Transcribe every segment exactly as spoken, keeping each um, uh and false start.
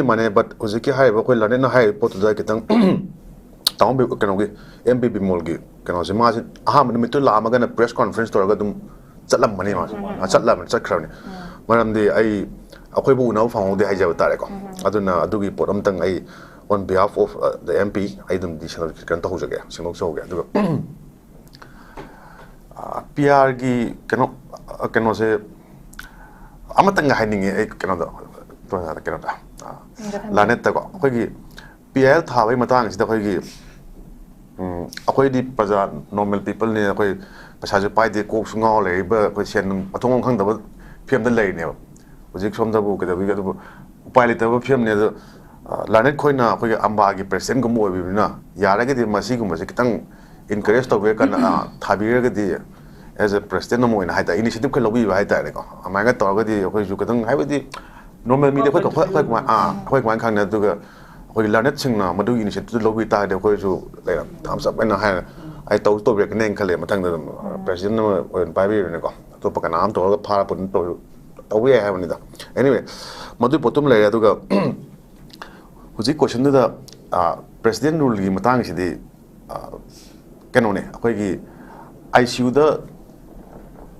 ꯃꯥꯟꯅꯩ, but ꯍꯧꯖꯤꯛꯀꯤ ꯍꯥꯏꯔꯤꯕ ꯑꯩꯈꯣꯏ ꯂꯔꯅꯦꯠꯅ ꯍꯥꯏꯔꯤꯕ ꯄꯣꯠꯇꯨꯗ ꯈꯤꯇꯪ ꯇꯥꯃꯣ ꯕꯤ-, ꯀꯩꯅꯣꯒꯤ ꯑꯦꯝ ꯄꯤ ꯕꯤꯃꯣꯜꯒꯤ ꯀꯩꯅꯣꯁꯦ, ꯃꯥꯁꯦ ꯑꯍꯥꯟꯕ ꯅꯨꯃꯤꯠꯇꯨ ꯂꯥꯛꯑꯝꯃꯒꯅ ꯄ꯭ꯔꯦꯁ ꯀꯣꯟꯐ꯭ꯔꯦꯟꯁ ꯇꯧꯔꯒ ꯑꯗꯨꯝ ꯆꯠꯂꯝꯕꯅꯤ ꯃꯥꯁꯦ꯫ ꯎꯝ꯫ ꯑ, ꯆꯠꯂꯕꯅꯤ, ꯆꯠꯈ꯭ꯔꯕꯅꯤ꯫ ꯎꯝ꯫ ꯃꯔꯝꯗꯤ ꯑꯩ, ꯑꯩꯈꯣꯏꯕꯨ ꯎꯅꯕ ꯐꯪꯍꯧꯗꯦ ꯍꯥꯏꯖꯕ ꯇꯥꯔꯦꯀꯣ꯫ ꯎꯝ꯫ ꯑꯗꯨꯅ ꯑꯗꯨꯒꯤ ꯄꯣꯠ ꯑꯝꯇꯪ ꯑꯩ on behalf of, uh, the M P, ꯑꯩ ꯑꯗꯨꯝ ꯗꯤ ꯁꯤ ꯀꯩꯅꯣ ꯇꯧꯍꯧꯖꯒꯦ, ꯁꯦꯡꯗꯣꯛꯆꯍꯧꯒꯦ꯫ ꯑꯗꯨꯒ ꯄꯤ ꯑꯥꯔꯒꯤ ꯀꯩꯅꯣ, ꯑ, ꯀꯩꯅꯣꯁꯦ ꯑꯃꯇꯪꯒ ꯍꯥꯏꯅꯤꯡꯉꯦ ꯑꯩ ꯀꯩꯅꯣꯗ, ꯀꯩꯅꯣꯗ, ꯑ, ꯃꯊꯪꯗ꯫ ꯂꯥꯅꯦꯠꯇꯀꯣ꯫ ꯑꯩꯈꯣꯏꯒꯤ ꯄꯤ ꯑꯥꯏ ꯑꯦꯜ ꯊꯥꯕꯒꯤ ꯃꯇꯥꯡꯁꯤꯗ ꯑꯩꯈꯣꯏꯒꯤ, ꯎꯝ, ꯑꯩꯈꯣꯏꯗꯤ ꯄ꯭ꯔꯖꯥ, ꯅꯣꯔꯃꯦꯜ ꯄꯤꯄꯜꯅꯤ, ꯑꯩꯈꯣꯏ ꯄꯩꯁꯥꯁꯨ ꯄꯥꯏꯗꯦ, ꯀꯣꯛꯁꯨ ꯉꯥꯎ ꯂꯩꯔꯤꯕ, ꯑꯩꯈꯣꯏ ꯁꯦꯟ ꯃꯊꯣꯡ ꯃꯔꯝ ꯈꯪꯗꯕ ꯐꯤꯕꯝꯗ ꯂꯩꯔꯤꯅꯦꯕ ꯍꯧꯖꯤꯛ ꯁꯣꯝꯗꯕꯨ꯫ ꯀꯩꯗꯧꯕꯤꯒꯦ? ꯑꯗꯨꯕꯨ ꯎꯄꯥꯏ ꯂꯩꯇꯕ ꯐꯤꯕꯝꯅꯦ꯫ ꯑꯗꯣ, ꯑ, ꯂꯥꯅꯦꯠ ꯈꯣꯏꯅ ꯑꯩꯈꯣꯏꯒꯤ ꯑꯝꯕꯥꯒꯤ ꯄ꯭ꯔꯦꯁꯤꯗꯦꯟꯒꯨꯝꯕ ꯑꯣꯏꯕꯅꯤꯅ, ꯌꯥꯔꯒꯗꯤ ꯃꯁꯤꯒꯨꯝꯕꯁꯦ ꯈꯤꯇꯪ encourage ꯇꯧꯕꯤꯔ ꯀꯥꯟꯗ, ꯑ, ꯊꯥꯕꯤꯔꯒꯗꯤ, as a president ꯑꯃ ꯑꯣꯏꯅ ꯍꯥꯏꯇꯥꯔꯦ, initiative ꯈꯔ ꯂꯧꯕꯤꯕ ꯍꯥꯏꯇꯥꯔꯦꯀꯣ꯫ ꯑꯗꯨꯃꯥꯏꯅ ꯇꯧꯔꯒꯗꯤ ꯑꯩꯈꯣꯏꯁꯨ ꯈꯤꯇꯪ, ꯍꯥꯏꯕꯗꯤ ꯅꯣꯔꯃꯦꯜ ꯃꯤꯗꯤ ꯑꯩꯈꯣꯏ, ꯑꯩꯈꯣꯏ, ꯑꯩꯈꯣꯏ ꯀꯃꯥꯏ-, ꯑꯥ, ꯑꯩꯈꯣꯏ ꯀꯃꯥꯏꯅ ꯈꯪꯅꯤ? ꯑꯗꯨꯒ ꯑꯩꯈꯣꯏꯒꯤ ꯂꯔꯅꯦꯠꯁꯤꯡꯅ ꯃꯗꯨꯒꯤ initiative ꯇꯨ ꯂꯧꯕꯤ ꯇꯥꯔꯗꯤ ꯑꯩꯈꯣꯏꯁꯨ ꯂꯩꯔꯝ, thumbs up ꯍꯥꯏꯅ ꯍꯥꯏ, ꯑꯩ ꯇꯧꯁꯨ ꯇꯧꯕꯤꯔꯛꯀꯅꯦꯅ ꯈꯜꯂꯦ꯫ ꯃꯊꯪꯗ ꯑꯗꯨꯝ, ꯑ, ꯎꯝ꯫ President ꯑꯃ ꯑꯣꯏꯅ ꯄꯥꯏꯕꯤꯔꯅꯤꯀꯣ꯫ ꯑꯇꯣꯞꯄ ꯀꯅꯥ ꯑꯃ ꯇꯧꯔꯒ ꯐꯥꯔ ꯄꯨꯟ ꯇꯧ-, ꯇꯧꯕ ꯌꯥꯏ ꯍꯥꯏꯕꯅꯤꯗ꯫ Anyway, ꯃꯗꯨꯒꯤ ꯄꯣꯠꯇꯨꯃ ꯂꯩꯔꯦ꯫ ꯑꯗꯨꯒ ꯍꯧꯖꯤꯛ question ꯗꯨꯗ, ꯑ, president rule ꯒꯤ ꯃꯇꯥꯡꯁꯤꯗꯤ, ꯑ, ꯀꯩꯅꯣꯅꯦ, ꯑꯩꯈꯣꯏꯒꯤ ꯑꯥꯏ ꯁꯤ ꯌꯨꯗ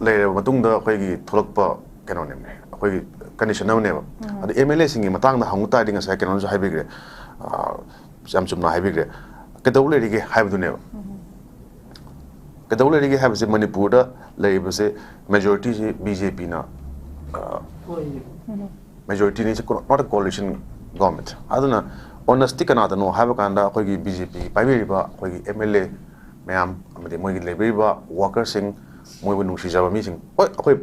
ꯂꯩꯔꯕ ꯃꯇꯨꯡꯗ ꯑꯩꯈꯣꯏꯒꯤ ꯊꯣꯛꯂꯛꯄ ꯀꯩꯅꯣꯅꯦ, ꯑꯩꯈꯣꯏꯒꯤ condition ꯑꯃꯅꯦꯕ꯫ ꯎꯝ꯫ ꯑꯗꯣ ꯑꯦꯝ ꯑꯦꯜ ꯑꯦꯁꯤꯡꯒꯤ ꯃꯇꯥꯡꯗ ꯍꯪꯕ ꯇꯥꯔꯗꯤ ꯉꯁꯥꯏ ꯀꯩꯅꯣꯅꯁꯨ ꯍꯥꯏꯕꯤꯈ꯭ꯔꯦ, ꯑ, ꯌꯥꯝ ꯆꯨꯝꯅ ꯍꯥꯏꯕꯤꯈ꯭ꯔꯦ, ꯀꯩꯗꯧ ꯂꯩꯔꯤꯒꯦ ꯍꯥꯏꯕꯗꯨꯅꯦꯕ꯫ ꯎꯝ꯫ ꯀꯩꯗꯧ ꯂꯩꯔꯤꯒꯦ ꯍꯥꯏꯕꯁꯦ ꯃꯅꯤꯄꯨꯔꯗ ꯂꯩꯔꯤꯕꯁꯦ majority ꯁꯤ ꯕꯤ ꯖꯦ ꯄꯤꯅ, ꯑ, ꯎꯝ꯫ Majority ꯅꯤ, it's not a coalition government꯫ ꯑꯗꯨꯅ honest ꯇꯤ ꯀꯅꯥꯗꯅꯣ ꯍꯥꯏꯕ ꯀꯥꯟꯗ ꯑꯩꯈꯣꯏꯒꯤ ꯕꯤ ꯖꯦ ꯄꯤ ꯄꯥꯏꯕꯤꯔꯤꯕ ꯑꯩꯈꯣꯏꯒꯤ ꯑꯦꯝ ꯑꯦꯜ ꯑꯦ ꯃꯌꯥꯝ ꯑꯃꯗꯤ ꯃꯣꯏꯒꯤ ꯂꯩꯕꯤꯔꯤꯕ worker ꯁꯤꯡ, ꯃꯣꯏꯕꯨ ꯅꯨꯡꯁꯤꯖꯕ ꯃꯤꯁꯤꯡ, ꯍꯣꯏ, ꯑꯩꯈꯣꯏ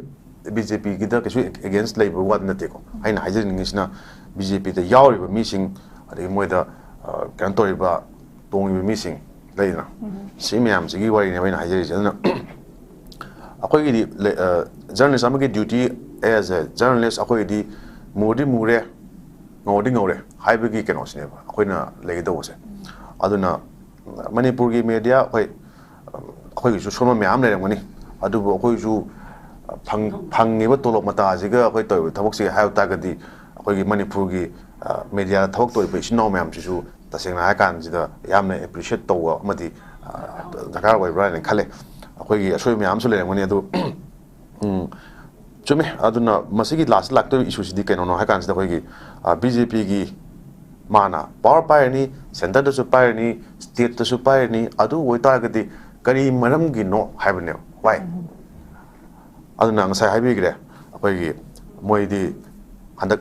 ꯕꯤ ꯖꯦ ꯄꯤꯒꯤꯗ ꯀꯩꯁꯨ against ꯂꯩꯕ ꯋꯥꯗꯤ ꯅꯠꯇꯦꯀꯣ꯫ ꯑꯩꯅ ꯍꯥꯏꯖꯅꯤꯡꯉꯤꯁꯤꯅ ꯕꯤ ꯖꯦ ꯄꯤꯗ ꯌꯥꯎꯔꯤꯕ ꯃꯤꯁꯤꯡ, ꯑꯗꯒꯤ ꯃꯣꯏꯗ, ꯑ, ꯀꯩꯅꯣ ꯇꯧꯔꯤꯕ, ꯇꯣꯡꯉꯤꯕ ꯃꯤꯁꯤꯡ ꯂꯩꯗꯅ, ꯎꯝ꯫ ꯁꯤ ꯃꯌꯥꯝꯁꯤꯒꯤ ꯋꯥꯔꯤꯅꯦꯕ ꯑꯩꯅ ꯍꯥꯏꯖꯔꯤꯁꯦ꯫ ꯑꯗꯨꯅ ꯑꯩꯈꯣꯏꯒꯤꯗꯤ ꯂꯩ-, ꯑ, journalist ꯑꯃꯒꯤ duty as a journalist ꯑꯩꯈꯣꯏꯒꯤꯗꯤ ꯃꯨꯔꯗꯤ ꯃꯨꯔꯦ, ꯉꯧꯔꯗꯤ ꯉꯧꯔꯦ ꯍꯥꯏꯕꯒꯤ ꯀꯩꯅꯣꯁꯤꯅꯦꯕ ꯑꯩꯈꯣꯏꯅ ꯂꯩꯒꯗꯧꯕꯁꯦ꯫ ꯑꯗꯨꯅ ꯃꯅꯤꯄꯨꯔꯒꯤ media ꯑꯩꯈꯣꯏ, ꯑꯩꯈꯣꯏꯒꯤꯁꯨ ꯁꯣꯟꯕ ꯃꯌꯥꯝ ꯂꯩꯔꯝꯒꯅꯤ, ꯑꯗꯨꯕꯨ ꯑꯩꯈꯣꯏꯁꯨ ꯐꯪ-, ꯐꯪꯉꯤꯕ ꯇꯣꯂꯣꯞ ꯃꯇꯥꯁꯤꯒ ꯑꯩꯈꯣꯏ ꯇꯧꯔꯤꯕ ꯊꯕꯛꯁꯤꯒ ꯍꯥꯏꯕ ꯇꯥꯔꯒꯗꯤ ꯑꯩꯈꯣꯏꯒꯤ ꯃꯅꯤꯄꯨꯔꯒꯤ ꯃꯦꯗꯤꯌꯥꯗ ꯊꯕꯛ ꯇꯧꯔꯤꯕ ꯏꯆꯤꯟ ꯏꯅꯥꯎ ꯃꯌꯥꯝꯁꯤꯁꯨ ꯇꯁꯦꯡꯅ ꯍꯥꯏꯔꯀꯥꯟꯁꯤꯗ ꯌꯥꯝꯅ ꯑꯦꯄ꯭ꯔꯤꯁꯤꯌꯦꯠ ꯇꯧꯕ ꯑꯃꯗꯤ ꯗꯔꯀꯥꯔ ꯑꯣꯏꯕ꯭ꯔꯥ ꯍꯥꯏꯅ ꯈꯜꯂꯦ꯫ ꯑꯩꯈꯣꯏꯒꯤ ꯑꯁꯣꯏꯕ ꯃꯌꯥꯝ ꯑꯃꯁꯨ ꯂꯩꯔꯝꯒꯅꯤ ꯑꯗꯨ ꯎꯝ, ꯆꯨꯝꯃꯦ꯫ ꯑꯗꯨꯅ ꯃꯁꯤꯒꯤ ꯂꯥꯁꯇ ꯂꯥꯛꯇꯣꯏꯕ ꯏꯁꯨꯁꯤꯗꯤ ꯀꯩꯅꯣꯅꯣ ꯍꯥꯏ ꯀꯥꯟꯁꯤꯗ ꯑꯩꯈꯣꯏꯒꯤ ꯕꯤ ꯖꯦ ꯄꯤꯒꯤ ꯃꯥꯅ ꯄꯋꯥꯔ ꯄꯥꯏꯔꯅꯤ, ꯁꯦꯟꯇꯔꯗꯁꯨ ꯄꯥꯏꯔꯅꯤ, ꯁ꯭ꯇꯦꯠꯇꯁꯨ ꯄꯥꯏꯔꯅꯤ꯫ ꯑꯗꯨ ꯑꯣꯏꯇꯥꯔꯒꯗꯤ ꯀꯔꯤ ꯃꯔꯝꯒꯤꯅꯣ ꯍꯥꯏꯕꯅꯦꯕ꯫ ꯋꯥꯏ? ꯑꯗꯨꯅ ꯉꯁꯥꯏ ꯍꯥꯏꯕꯤꯈ꯭ꯔꯦ, ꯑꯩꯈꯣꯏꯒꯤ ꯃꯣꯏꯗꯤ ꯍꯟꯗꯛ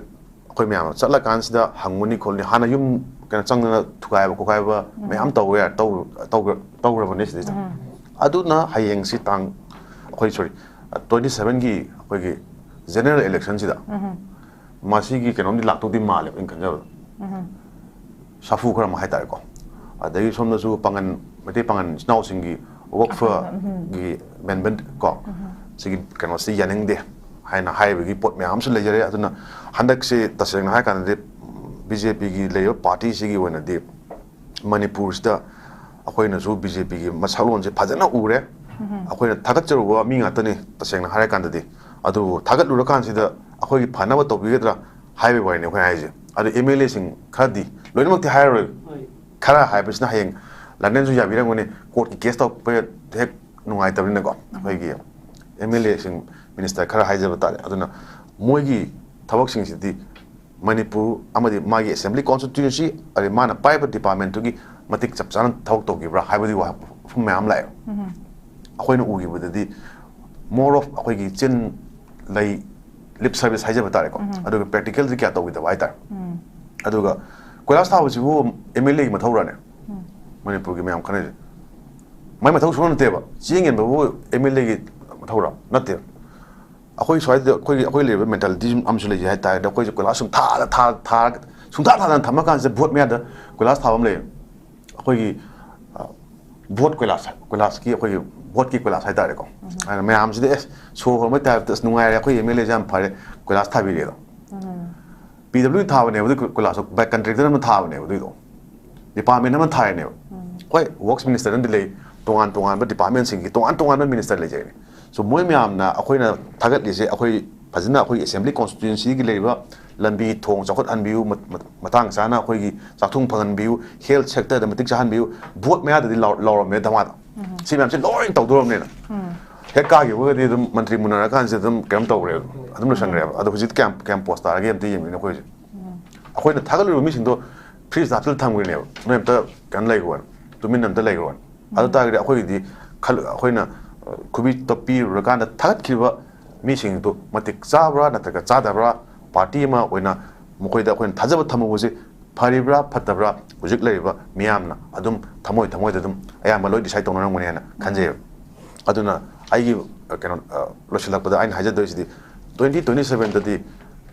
ꯑꯩꯈꯣꯏ ꯃꯌꯥꯝ ꯆꯠꯂꯀꯥꯟꯁꯤꯗ ꯍꯪꯉꯨꯅꯤ ꯈꯣꯠꯂꯨꯅꯤ, ꯍꯥꯟꯅ ꯌꯨꯝ ꯀꯩꯅꯣ ꯆꯪꯗꯅ ꯊꯨꯒꯥꯏꯕ ꯈꯣꯠꯀꯥꯏꯕ ꯃꯌꯥꯝ ꯇꯧꯕ ꯌꯥ-, ꯇꯧ-, ꯇꯧꯈ꯭ꯔ-, ꯇꯧꯈ꯭ꯔꯕꯅꯦ ꯁꯤꯗꯩꯗ꯫ ꯑꯗꯨꯅ ꯍꯌꯦꯡꯁꯤ ꯇꯥꯡ, ꯑꯩꯈꯣꯏ, ꯁꯣꯔꯤ, ꯇ꯭ꯋꯦꯟꯇꯤ ꯁꯚꯦꯟꯒꯤ ꯑꯩꯈꯣꯏꯒꯤ ꯖꯦꯅꯔꯦꯜ ꯏꯂꯦꯛꯁꯟꯁꯤꯗ ꯃꯁꯤꯒꯤ ꯀꯩꯅꯣꯝꯗꯤ ꯂꯥꯛꯇꯧꯗꯤ ꯃꯥꯜꯂꯦꯕ ꯑꯩꯅ ꯈꯟꯖꯕꯗ꯫ ꯁꯥꯐꯨ ꯈꯔ ꯑꯃ ꯍꯥꯏꯇꯥꯔꯦꯀꯣ꯫ ꯑꯗꯒꯤ ꯁꯣꯝꯗꯁꯨ ꯄꯥꯡꯒꯟ, ꯃꯩꯇꯩ ꯄꯥꯡꯒꯟ ꯏꯆꯤꯟ ꯏꯅꯥꯎꯁꯤꯡꯒꯤ ꯋꯛꯐꯒꯤ ꯑꯃꯦꯟꯃꯦꯟꯠ ꯀꯣ, ꯁꯤꯒꯤ ꯀꯩꯅꯣꯁꯤ ꯌꯥꯅꯤꯡꯗꯦ ꯍꯥꯏꯅ ꯍꯥꯏꯕꯒꯤ ꯄꯣꯠ ꯃꯌꯥꯝ ꯑꯃꯁꯨ ꯂꯩꯖꯔꯦ꯫ ꯑꯗꯨꯅ ꯍꯟꯗꯛꯁꯤ ꯇꯁꯦꯡꯅ ꯍꯥꯏꯔꯀꯥꯟꯗꯗꯤ ꯕꯤ ꯖꯦ ꯄꯤꯒꯤ ꯂꯩꯔꯤꯕ ꯄꯥꯔꯇꯤꯁꯤꯒꯤ ꯑꯣꯏꯅꯗꯤ ꯃꯅꯤꯄꯨꯔꯁꯤꯗ ꯑꯩꯈꯣꯏꯅꯁꯨ ꯕꯤ ꯖꯦ ꯄꯤꯒꯤ ꯃꯁꯛꯂꯣꯟꯁꯦ ꯐꯖꯅ ꯎꯔꯦ꯫ ꯑꯩꯈꯣꯏꯅ ꯊꯥꯒꯠꯆꯔꯨꯕ ꯃꯤ ꯉꯥꯛꯇꯅꯤ ꯇꯁꯦꯡꯅ ꯍꯥꯏꯔꯀꯥꯟꯗꯗꯤ꯫ ꯑꯗꯨꯕꯨ ꯊꯥꯒꯠꯂꯨꯔꯀꯥꯟꯁꯤꯗ ꯑꯩꯈꯣꯏꯒꯤ ꯐꯅꯕ ꯇꯧꯕꯤꯒꯗ꯭ꯔꯥ ꯍꯥꯏꯕꯒꯤ ꯋꯥꯔꯤꯅꯤ ꯑꯩꯈꯣꯏꯅ ꯍꯥꯏꯔꯤꯁꯦ꯫ ꯑꯗꯨ ꯑꯦꯝ ꯑꯦꯜ ꯑꯦꯁꯤꯡ ꯈꯔꯗꯤ, ꯂꯣꯏꯅꯃꯛꯇꯤ ꯍꯥꯏꯔꯔꯣꯏ, ꯈꯔ ꯍꯥꯏꯕꯁꯤꯅ ꯍꯌꯦꯡ ꯂꯟꯗꯟꯁꯨ ꯌꯥꯕꯤꯔꯝꯒꯅꯤ, ꯀꯣꯔꯠꯀꯤ ꯀꯦꯁ ꯇꯧꯔꯛꯄ ꯍꯦꯛ ꯅꯨꯡꯉꯥꯏꯇꯕꯅꯤꯅꯀꯣ꯫ ꯑꯩꯈꯣꯏꯒꯤ ꯑꯦꯝ ꯑꯦꯜ ꯑꯦꯁꯤꯡ, ꯃꯤꯅꯤꯁꯇꯔ ꯈꯔ ꯍꯥꯏꯖꯕ ꯇꯥꯔꯦ꯫ ꯑꯗꯨꯅ ꯃꯣꯏꯒꯤ ꯊꯕꯛꯁꯤꯡꯁꯤꯗꯤ ꯃꯅꯤꯄꯨꯔ ꯑꯃꯗꯤ ꯃꯥꯒꯤ ꯑꯦꯁꯦꯝꯕ꯭ꯂꯤ ꯀꯣꯟꯁꯇꯤꯇ꯭ꯌꯨꯟꯁꯤ, ꯑꯗꯩ ꯃꯥꯅ ꯄꯥꯏꯕ ꯗꯤꯄꯥꯔꯠꯃꯦꯟꯠꯇꯨꯒꯤ ꯃꯇꯤꯛ ꯆꯞ ꯆꯥꯅ ꯊꯕꯛ ꯇꯧꯈꯤꯕ꯭ꯔꯥ ꯍꯥꯏꯕꯗꯨꯒꯤ ꯋꯥꯐꯝ ꯃꯌꯥꯝ ꯂꯥꯛꯑꯦ꯫ ꯑꯩꯈꯣꯏꯅ ꯎꯈꯤꯕꯗꯗꯤ more of ꯑꯩꯈꯣꯏꯒꯤ ꯆꯤꯟ ꯂꯩ, ꯂꯤꯞ ꯁꯔꯚꯤꯁ ꯍꯥꯏꯖꯕ ꯇꯥꯔꯦꯀꯣ꯫ ꯑꯗꯨꯒ ꯄ꯭ꯔꯦꯛꯇꯤꯀꯦꯜꯗꯤ ꯀꯌꯥ ꯇꯧꯈꯤꯗꯕ ꯍꯥꯏꯇꯥꯔꯦ꯫ ꯑꯗꯨꯒ ꯀꯣꯏꯂꯥꯁ ꯊꯥꯕꯁꯤꯕꯨ ꯑꯦꯝ ꯑꯦꯜ ꯑꯦꯒꯤ ꯃꯊꯧꯔꯅꯦ? ꯃꯅꯤꯄꯨꯔꯒꯤ ꯃꯌꯥꯝ ꯈꯟꯅꯔꯤꯁꯦ꯫ ꯃꯥꯏ ꯃꯊꯧ ꯁꯨꯡꯅꯠ ꯅꯠꯇꯦꯕ꯫ ꯆꯦꯡ ꯌꯦꯟꯕꯕꯨ ꯑꯦꯝ ꯑꯦꯜ ꯑꯦꯒꯤ ꯃꯊꯧꯔ? ꯅꯠꯇꯦ꯫ ꯑꯩꯈꯣꯏ ꯁ꯭ꯋꯥꯏꯗ ꯑꯩꯈꯣꯏꯒꯤ, ꯑꯩꯈꯣꯏ ꯂꯩꯔꯤꯕ ꯃꯦꯟꯇꯥꯂꯤꯇꯤ ꯑꯃꯁꯨ ꯂꯩꯖꯩ ꯍꯥꯏ ꯇꯥꯔꯒꯗꯤ, ꯑꯩꯈꯣꯏꯁꯦ ꯀꯣꯏꯂꯥꯁ ꯁꯨꯝ ꯊꯥꯗ ꯊꯥ-, ꯊꯥꯔꯒ, ꯁꯨꯡꯊꯥ ꯊꯥꯗꯅ ꯊꯝꯃꯀꯥꯟꯁꯤꯗ ꯚꯣꯠ ꯃꯌꯥꯗ ꯀꯣꯏꯂꯥꯁ ꯊꯥꯕ ꯑꯃ ꯂꯩꯌꯦ꯫ ꯑꯩꯈꯣꯏꯒꯤ, ꯑ, ꯚꯣꯠ ꯀꯣꯏꯂꯥꯁ, ꯀꯣꯏꯂꯥꯁꯀꯤ, ꯑꯩꯈꯣꯏꯒꯤ ꯚꯣꯠꯀꯤ ꯀꯣꯏꯂꯥꯁ ꯍꯥꯏ ꯇꯥꯔꯦꯀꯣ꯫ ꯑꯗꯨꯅ ꯃꯌꯥꯝꯁꯤꯗ, "ꯑꯦꯁ, ꯁꯣꯔ ꯍꯣꯟꯕꯩ ꯇꯥꯏꯞꯇ, ꯑꯁ, ꯅꯨꯡꯉꯥꯏꯔꯦ, ꯑꯩꯈꯣꯏ ꯑꯦꯝ ꯑꯦꯜ ꯑꯦꯁꯦ ꯌꯥꯝ ꯐꯔꯦ, ꯀꯣꯏꯂꯥꯁ ꯊꯥꯕꯤꯔꯦꯗꯣ"꯫ ꯄꯤ ꯗꯕ꯭ꯂꯤꯌꯨ ꯊꯥꯕꯅꯦꯕ ꯑꯗꯨ ꯀꯣꯏꯂꯥꯁꯇꯣ, ꯕꯥꯏ ꯀꯟꯇ꯭ꯔꯦꯛꯇꯔ ꯑꯃ ꯊꯥꯕꯅꯦꯕ ꯑꯗꯨꯏꯗꯣ, ꯗꯤꯄꯥꯔꯠꯃꯦꯟ ꯑꯃ ꯊꯥꯏꯅꯦꯕ꯫ ꯍꯣꯏ, ꯋꯔꯛꯁ ꯃꯤꯅꯤꯁꯇꯔ ꯑꯃꯗꯤ ꯂꯩ, ꯇꯣꯉꯥꯟ ꯇꯣꯉꯥꯟꯕ ꯗꯤꯄꯥꯔꯠꯃꯦꯟꯁꯤꯡꯒꯤ ꯇꯣꯉꯥꯟ ꯇꯣꯉꯥꯟꯕ ꯃꯤꯅꯤꯁꯇꯔ ꯂꯩꯖꯩꯅꯦ꯫ ꯁꯣ ꯃꯣꯏ ꯃꯌꯥꯝꯅ ꯑꯩꯈꯣꯏꯅ ꯊꯥꯒꯠꯂꯤꯁꯦ, ꯑꯩꯈꯣꯏ ꯐꯖꯅ ꯑꯩꯈꯣꯏꯒꯤ ꯑꯦꯁꯦꯝꯕ꯭ꯂꯤ ꯀꯣꯟꯁꯇꯤꯇ꯭ꯌꯨꯟꯁꯤꯒꯤ ꯂꯩꯔꯤꯕ ꯂꯝꯕꯤ ꯊꯣꯡ ꯆꯥꯎꯈꯠꯍꯟꯕꯤꯌꯨ, ꯃ- ꯃ- ꯃꯇꯥꯡ ꯆꯥꯅ ꯑꯩꯈꯣꯏꯒꯤ ꯆꯥꯛꯊꯨꯡ ꯐꯪꯍꯟꯕꯤꯌꯨ, health sector ꯗ ꯃꯇꯤꯛ ꯆꯥꯍꯟꯕꯤꯌꯨ, vote ꯃꯌꯥꯗꯗꯤ ꯂꯥꯎ- ꯂꯥꯎꯔꯝꯃꯦ ꯙꯃꯥꯗ꯫ ꯁꯤ ꯃꯌꯥꯝꯁꯦ ꯂꯣꯏ ꯇꯧꯗꯣꯔꯕꯅꯤꯅ ꯍꯦꯛ ꯀꯥꯈꯤꯕꯒꯗꯤ ꯑꯗꯨꯝ ꯃꯟꯇ꯭ꯔꯤ ꯃꯨꯟꯅꯔꯀꯥꯟꯁꯤꯗ ꯑꯗꯨꯝ ꯀꯩꯅꯣ ꯇꯧꯈ꯭ꯔꯦꯕ, ꯑꯗꯨꯝ ꯂꯣꯏꯁꯟꯈ꯭ꯔꯦꯕ꯫ ꯑꯗꯣ ꯍꯧꯖꯤꯛꯇꯤ ꯀꯌꯥꯝ ꯀꯌꯥꯝ post ꯇꯥꯔꯒꯦ ꯑꯝꯇ ꯌꯦꯡꯕꯤꯅꯦ ꯑꯩꯈꯣꯏ ꯍꯧꯖꯤꯛ꯫ ꯑꯩꯈꯣꯏꯅ ꯊꯥꯒꯠꯂꯨꯔꯤꯕ ꯃꯤꯁꯤꯡꯗꯣ freeze ꯗ ꯍꯥꯞꯆꯤꯜꯂ ꯊꯝꯈ꯭ꯔꯤꯅꯦꯕ, ꯅꯣꯏ ꯑꯝꯇ ꯀꯩꯅꯣ ꯂꯩꯈ꯭ꯔꯣꯅ, ꯇꯨꯃꯤꯟꯅ ꯑꯝꯇ ꯂꯩꯈ꯭ꯔꯣꯅ꯫ ꯑꯗꯨ ꯇꯥꯔꯒꯗꯤ ꯑꯩꯈꯣꯏꯒꯤꯗꯤ ꯈꯜ- ꯑꯩꯈꯣꯏꯅ ꯈꯨꯕꯤ ꯇꯞꯄꯤꯔꯨꯔꯀꯥꯟꯗ ꯊꯥꯒꯠꯈꯤꯕ ꯃꯤꯁꯤꯡꯗꯨ ꯃꯇꯤꯛ ꯆꯥꯕ꯭ꯔꯥ ꯅꯠꯇ꯭ꯔꯒ ꯆꯥꯗꯕ꯭ꯔꯥ, party ꯑꯃ ꯑꯣꯏꯅ ꯃꯈꯣꯏꯗ ꯑꯩꯈꯣꯏꯅ ꯊꯥꯖꯕ ꯊꯝꯃꯨꯕꯁꯤ ꯐꯔꯤꯕ꯭ꯔꯥ ꯐꯠꯇꯕ꯭ꯔꯥ ꯍꯧꯖꯤꯛ ꯂꯩꯔꯤꯕ ꯃꯤꯌꯥꯝꯅ ꯑꯗꯨꯝ ꯊꯃꯣꯏ ꯊꯃꯣꯏꯗ ꯑꯗꯨꯝ ꯑꯌꯥꯝꯕ ꯂꯣꯏ decide ꯇꯧꯅꯔꯝꯒꯅꯤ ꯍꯥꯏꯅ ꯈꯟꯖꯩꯕ꯫ ꯑꯗꯨꯅ ꯑꯩꯒꯤ ꯑ, ꯀꯩꯅꯣ ꯑ, ꯂꯣꯏꯁꯤꯜꯂꯛꯄꯗ ꯑꯩꯅ ꯍꯥꯏꯖꯗꯣꯏꯁꯤꯗꯤ, twenty twenty seven ꯗꯗꯤ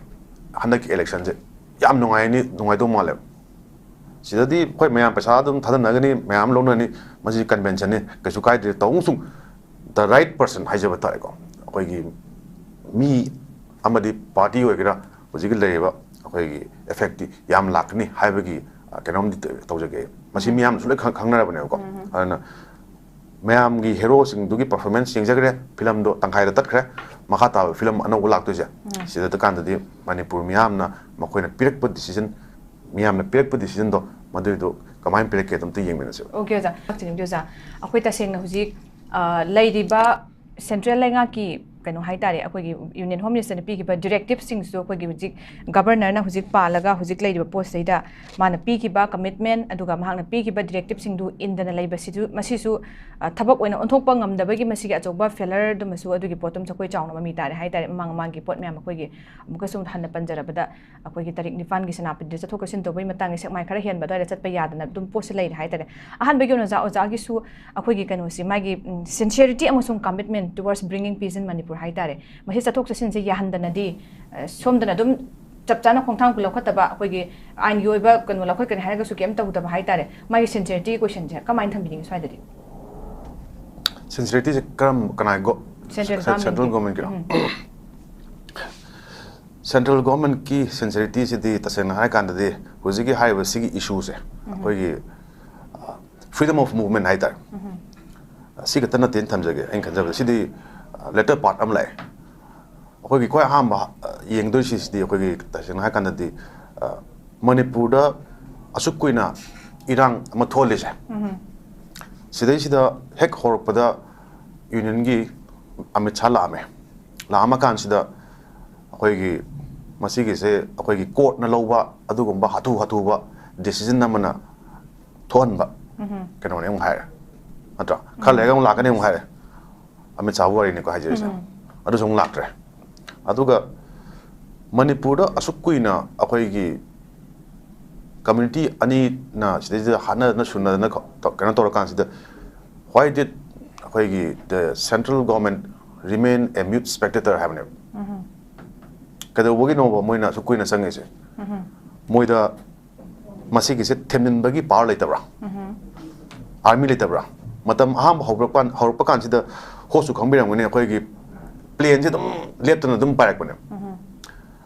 ꯍꯟꯗꯛꯀꯤ election ꯁꯦ ꯌꯥꯝ ꯅꯨꯡꯉꯥꯏꯅꯤ, ꯅꯨꯡꯉꯥꯏꯗꯧ ꯃꯥꯜꯂꯦꯕ꯫ ꯁꯤꯗꯗꯤ ꯑꯩꯈꯣꯏ ꯃꯌꯥꯝ ꯄꯩꯁꯥ ꯑꯗꯨꯝ ꯊꯥꯗꯅꯒꯅꯤ, ꯃꯌꯥꯝ ꯂꯧꯅꯅꯤ, ꯃꯁꯤ convention ꯅꯤ, ꯀꯩꯁꯨ ꯀꯥꯏꯗꯦ꯫ ꯇꯧꯕꯁꯨ the right person ꯍꯥꯏꯖꯕ ꯇꯥꯔꯦꯀꯣ, ꯑꯩꯈꯣꯏꯒꯤ ꯃꯤ ꯑꯃꯗꯤ party ꯑꯣꯏꯒꯦꯔꯥ, ꯍꯧꯖꯤꯛꯀꯤ ꯂꯩꯔꯤꯕ ꯑꯩꯈꯣꯏꯒꯤ effect ꯇꯤ ꯌꯥꯝ ꯂꯥꯛꯀꯅꯤ ꯍꯥꯏꯕꯒꯤ ꯑ, ꯀꯩꯅꯣꯝꯗꯤ ꯇ- ꯇꯧꯖꯒꯦ꯫ ꯃꯁꯤ ꯃꯤꯌꯥꯝꯅꯁꯨ ꯂꯣꯏ ꯈꯪ- ꯈꯪꯅꯔꯕꯅꯦꯕꯀꯣ꯫ ꯑꯗꯨꯅ ꯃꯌꯥꯝꯒꯤ hero ꯁꯤꯡꯗꯨꯒꯤ performance ꯌꯦꯡꯖꯈ꯭ꯔꯦ, film ꯗꯣ ꯇꯪꯈꯥꯏꯗ ꯇꯠꯈ꯭ꯔꯦ꯫ ꯃꯈꯥ ꯇꯥꯕ film ꯑꯅꯧꯕ ꯂꯥꯛꯇꯣꯏꯁꯦ, ꯁꯤꯗ ꯀꯥꯟꯗꯗꯤ ꯃꯅꯤꯄꯨꯔ ꯃꯤꯌꯥꯝꯅ ꯃꯈꯣꯏꯅ ꯄꯤꯔꯛꯄ decision, ꯃꯤꯌꯥꯝꯅ ꯄꯤꯔꯛꯄ decision ꯗꯣ, ꯃꯗꯨꯏꯗꯣ ꯀꯃꯥꯏꯅ ꯄꯤꯔꯛꯀꯦ ꯑꯗꯨꯝꯇ ꯌꯦꯡꯃꯤꯟꯅꯁꯦꯕ꯫ OK ꯑꯣꯖꯥ, ꯂꯥꯛꯆꯅꯤꯡꯗꯦ ꯑꯣꯖꯥ꯫ ꯑꯩꯈꯣꯏ ꯇꯁꯦꯡꯅ ꯍꯧꯖꯤꯛ ꯑ, ꯂꯩꯔꯤꯕ central ꯂꯩꯉꯥꯛꯀꯤ ꯀꯩꯅꯣ ꯍꯥꯏꯇꯥꯔꯦ, ꯑꯩꯈꯣꯏꯒꯤ Union Home Minister ꯅ ꯄꯤꯈꯤꯕ directive ꯁꯤꯡꯁꯤꯁꯨ ꯑꯩꯈꯣꯏꯒꯤ ꯍꯧꯖꯤꯛ Governor ꯅ ꯍꯧꯖꯤꯛ ꯄꯥꯜꯂꯒ ꯍꯧꯖꯤꯛ ꯂꯩꯔꯤꯕ post ꯁꯤꯗ ꯃꯥꯅ ꯄꯤꯈꯤꯕ commitment ꯑꯗꯨꯒ ꯃꯍꯥꯛꯅ ꯄꯤꯈꯤꯕ directive ꯁꯤꯡꯗꯨ ꯏꯟꯗꯅ ꯂꯩꯕꯁꯤꯁꯨ, ꯃꯁꯤꯁꯨ ꯑ, ꯊꯕꯛ ꯑꯣꯏꯅ ꯑꯣꯟꯊꯣꯛꯄ ꯉꯝꯗꯕꯒꯤ ꯃꯁꯤꯒꯤ ꯑꯆꯧꯕ failure ꯗꯨꯃꯁꯨ, ꯑꯗꯨꯒꯤ ꯄꯣꯠꯇꯨꯃꯁꯨ ꯑꯩꯈꯣꯏ ꯆꯥꯎꯅ ꯃꯃꯤ ꯇꯥꯔꯦ ꯍꯥꯏꯇꯥꯔꯦ꯫ ꯃꯃꯥꯡ ꯃꯃꯥꯡꯒꯤ ꯄꯣꯠ ꯃꯌꯥꯝ ꯑꯩꯈꯣꯏꯒꯤ ꯑꯃꯨꯛꯀꯁꯨ ꯍꯟꯅ ꯄꯟꯖꯔꯕꯗ, ꯑꯩꯈꯣꯏꯒꯤ ꯇꯥꯔꯤꯛ ꯅꯤꯄꯥꯟꯒꯤ ꯁꯦꯅꯥꯄꯇꯤꯗ ꯆꯠꯊꯣꯛ ꯆꯠꯁꯤꯟ ꯇꯧꯕꯒꯤ ꯃꯇꯥꯡꯒꯤ ꯁꯦꯛꯃꯥꯏ ꯈꯔ ꯍꯦꯟꯕ ꯑꯗꯨꯋꯥꯏꯗ ꯆꯠꯄ ꯌꯥꯗꯅ ꯑꯗꯨꯝ ꯄꯣꯠꯁꯦ ꯂꯩꯔꯦ ꯍꯥꯏꯇꯥꯔꯦ꯫ ꯑꯍꯥꯟꯕꯒꯤ ꯑꯣꯏꯅ ꯑꯣꯖꯥ, ꯑꯣꯖꯥꯒꯤꯁꯨ ꯑꯩꯈꯣꯏꯒꯤ ꯀꯩꯅꯣꯁꯤ, ꯃꯥꯒꯤ ꯎꯝ, sincerity ꯑꯃꯁꯨꯡ commitment towards bringing peace in Manipur ꯍꯥꯏꯇꯥꯔꯦ, ꯃꯁꯤ ꯆꯠꯊꯣꯛ ꯆꯠꯁꯤꯟꯁꯦ ꯌꯥꯍꯟꯗꯅꯗꯤ, ꯑ, ꯁꯣꯝꯗꯅ ꯑꯗꯨꯝ ꯆꯞ ꯆꯥꯅ ꯈꯣꯡꯊꯥꯡ ꯂꯧꯈꯠꯇꯕ, ꯑꯩꯈꯣꯏꯒꯤ ꯑꯥꯏꯟꯒꯤ ꯑꯣꯏꯕ ꯀꯩꯅꯣ ꯂꯧꯈꯠꯀꯅꯤ ꯍꯥꯏꯔꯒꯁꯨ ꯀꯩꯝ ꯇꯧꯗꯕ ꯍꯥꯏꯇꯥꯔꯦ꯫ ꯃꯥꯒꯤ sincerity ꯒꯤ question ꯁꯦ ꯀꯃꯥꯏꯅ ꯊꯝꯕꯤꯅꯤꯡꯉꯤ ꯁ꯭ꯋꯥꯏꯗꯗꯤ? Sincerity ꯁꯦ ꯀꯔꯝ- ꯀꯅꯥꯒꯤ ꯒꯣ- Central ꯁꯦ- Central Government ꯒꯤꯔꯣ? ꯎꯝ꯫ Central Government ꯀꯤ sincerity ꯁꯤꯗꯤ ꯇꯁꯦꯡꯅ ꯍꯥꯏꯔꯀꯥꯟꯗꯗꯤ ꯍꯧꯖꯤꯛꯀꯤ ꯍꯥꯏꯔꯤꯕ ꯁꯤꯒꯤ issue ꯁꯦ ꯑꯩꯈꯣꯏꯒꯤ, ꯑ, freedom of movement ꯍꯥꯏꯇꯥꯔꯦ꯫ ꯁꯤ ꯈꯛꯇ ꯅꯠꯇꯦꯅ ꯊꯝꯖꯒꯦ꯫ ꯑꯩꯅ ꯈꯟꯖꯕꯗ ꯁꯤꯗꯤ, ꯑ, latter part ꯑꯃ ꯂꯥꯛꯑꯦ꯫ ꯑꯩꯈꯣꯏꯒꯤ ꯈ꯭ꯋꯥꯏ ꯑꯍꯥꯟꯕ, ꯑ, ꯌꯦꯡꯗꯣꯏꯁꯤꯁꯤꯗꯤ ꯑꯩꯈꯣꯏꯒꯤ ꯇꯁꯦꯡꯅ ꯍꯥꯏꯔꯀꯥꯟꯗꯗꯤ, ꯑ, ꯃꯅꯤꯄꯨꯔꯗ ꯑꯁꯨꯛ ꯀꯨꯏꯅ ꯏꯔꯥꯡ ꯑꯃ ꯊꯣꯛꯍꯜꯂꯤꯁꯦ, ꯁꯤꯗꯩꯁꯤꯗ ꯍꯦꯛ ꯍꯧꯔꯛꯄꯗ ꯌꯨꯅꯤꯌꯟꯒꯤ ꯑꯃꯤꯠ ꯁꯥꯍ ꯂꯥꯛꯑꯝꯃꯦ꯫ ꯂꯥꯛꯑꯝꯃ ꯀꯥꯟꯁꯤꯗ ꯑꯩꯈꯣꯏꯒꯤ ꯃꯁꯤꯒꯤꯁꯦ ꯑꯩꯈꯣꯏꯒꯤ ꯀꯣꯔꯠꯅ ꯂꯧꯕ ꯑꯗꯨꯒꯨꯝꯕ ꯍꯥꯊꯨ ꯍꯥꯊꯨꯕ ꯗꯤꯁꯤꯖꯟ ꯑꯃꯅ ꯊꯣꯛꯍꯟꯕ ꯀꯩꯅꯣꯅꯦ ꯑꯃꯨꯛ ꯍꯥꯏꯔꯦ, ꯅꯠꯇ꯭ꯔꯥ? ꯈꯔ ꯂꯩꯔꯒ ꯑꯃꯨꯛ ꯂꯥꯛꯀꯅꯤ ꯑꯃꯨꯛ ꯍꯥꯏꯔꯦ꯫ ꯑꯃꯤꯠ ꯁꯥꯍꯕꯨ ꯋꯥꯔꯤꯅꯤꯀꯣ ꯍꯥꯏꯖꯔꯤꯁꯦ꯫ ꯑꯗꯨꯁꯨ ꯑꯃꯨꯛ ꯂꯥꯛꯇ꯭ꯔꯦ꯫ ꯑꯗꯨꯒ ꯃꯅꯤꯄꯨꯔꯗ ꯑꯁꯨꯛ ꯀꯨꯏꯅ ꯑꯩꯈꯣꯏꯒꯤ ꯀꯝꯃ꯭ꯌꯨꯅꯤꯇꯤ ꯑꯅꯤꯅ ꯁꯤꯗꯩꯁꯤꯗ ꯍꯥꯠꯅꯗꯅ ꯁꯨꯅꯗꯅ ꯀꯩꯅꯣ ꯇꯧꯔꯀꯥꯟꯁꯤꯗ, why did ꯑꯩꯈꯣꯏꯒꯤ the central government remain a mute spectator ꯍꯥꯏꯕꯅꯦꯕ꯫ ꯀꯩꯗꯧꯕꯒꯤꯅꯣꯕ ꯃꯣꯏꯅ ꯑꯁꯨꯛ ꯀꯨꯏꯅ ꯆꯪꯉꯤꯁꯦ? ꯃꯣꯏꯗ ꯃꯁꯤꯒꯤꯁꯦ ꯊꯦꯝꯖꯤꯟꯕꯒꯤ ꯄꯥꯋꯔ ꯂꯩꯇꯕ꯭ꯔꯥ? ꯑꯥꯔꯃꯤ ꯂꯩꯇꯕ꯭ꯔꯥ? ꯃꯇꯝ ꯑꯍꯥꯟꯕ ꯍꯧꯔꯛꯄ ꯍꯧꯔꯛꯄ ꯀꯥꯟꯁꯤꯗ, ꯍꯣꯁꯁꯨ ꯈꯪꯕꯤꯔꯝꯒꯅꯤ, ꯑꯩꯈꯣꯏꯒꯤ ꯄ꯭ꯂꯦꯟꯁꯦ ꯑꯗꯨꯝ ꯂꯦꯞꯇꯅ ꯑꯗꯨꯝ ꯄꯥꯏꯔꯛꯄꯅꯦ꯫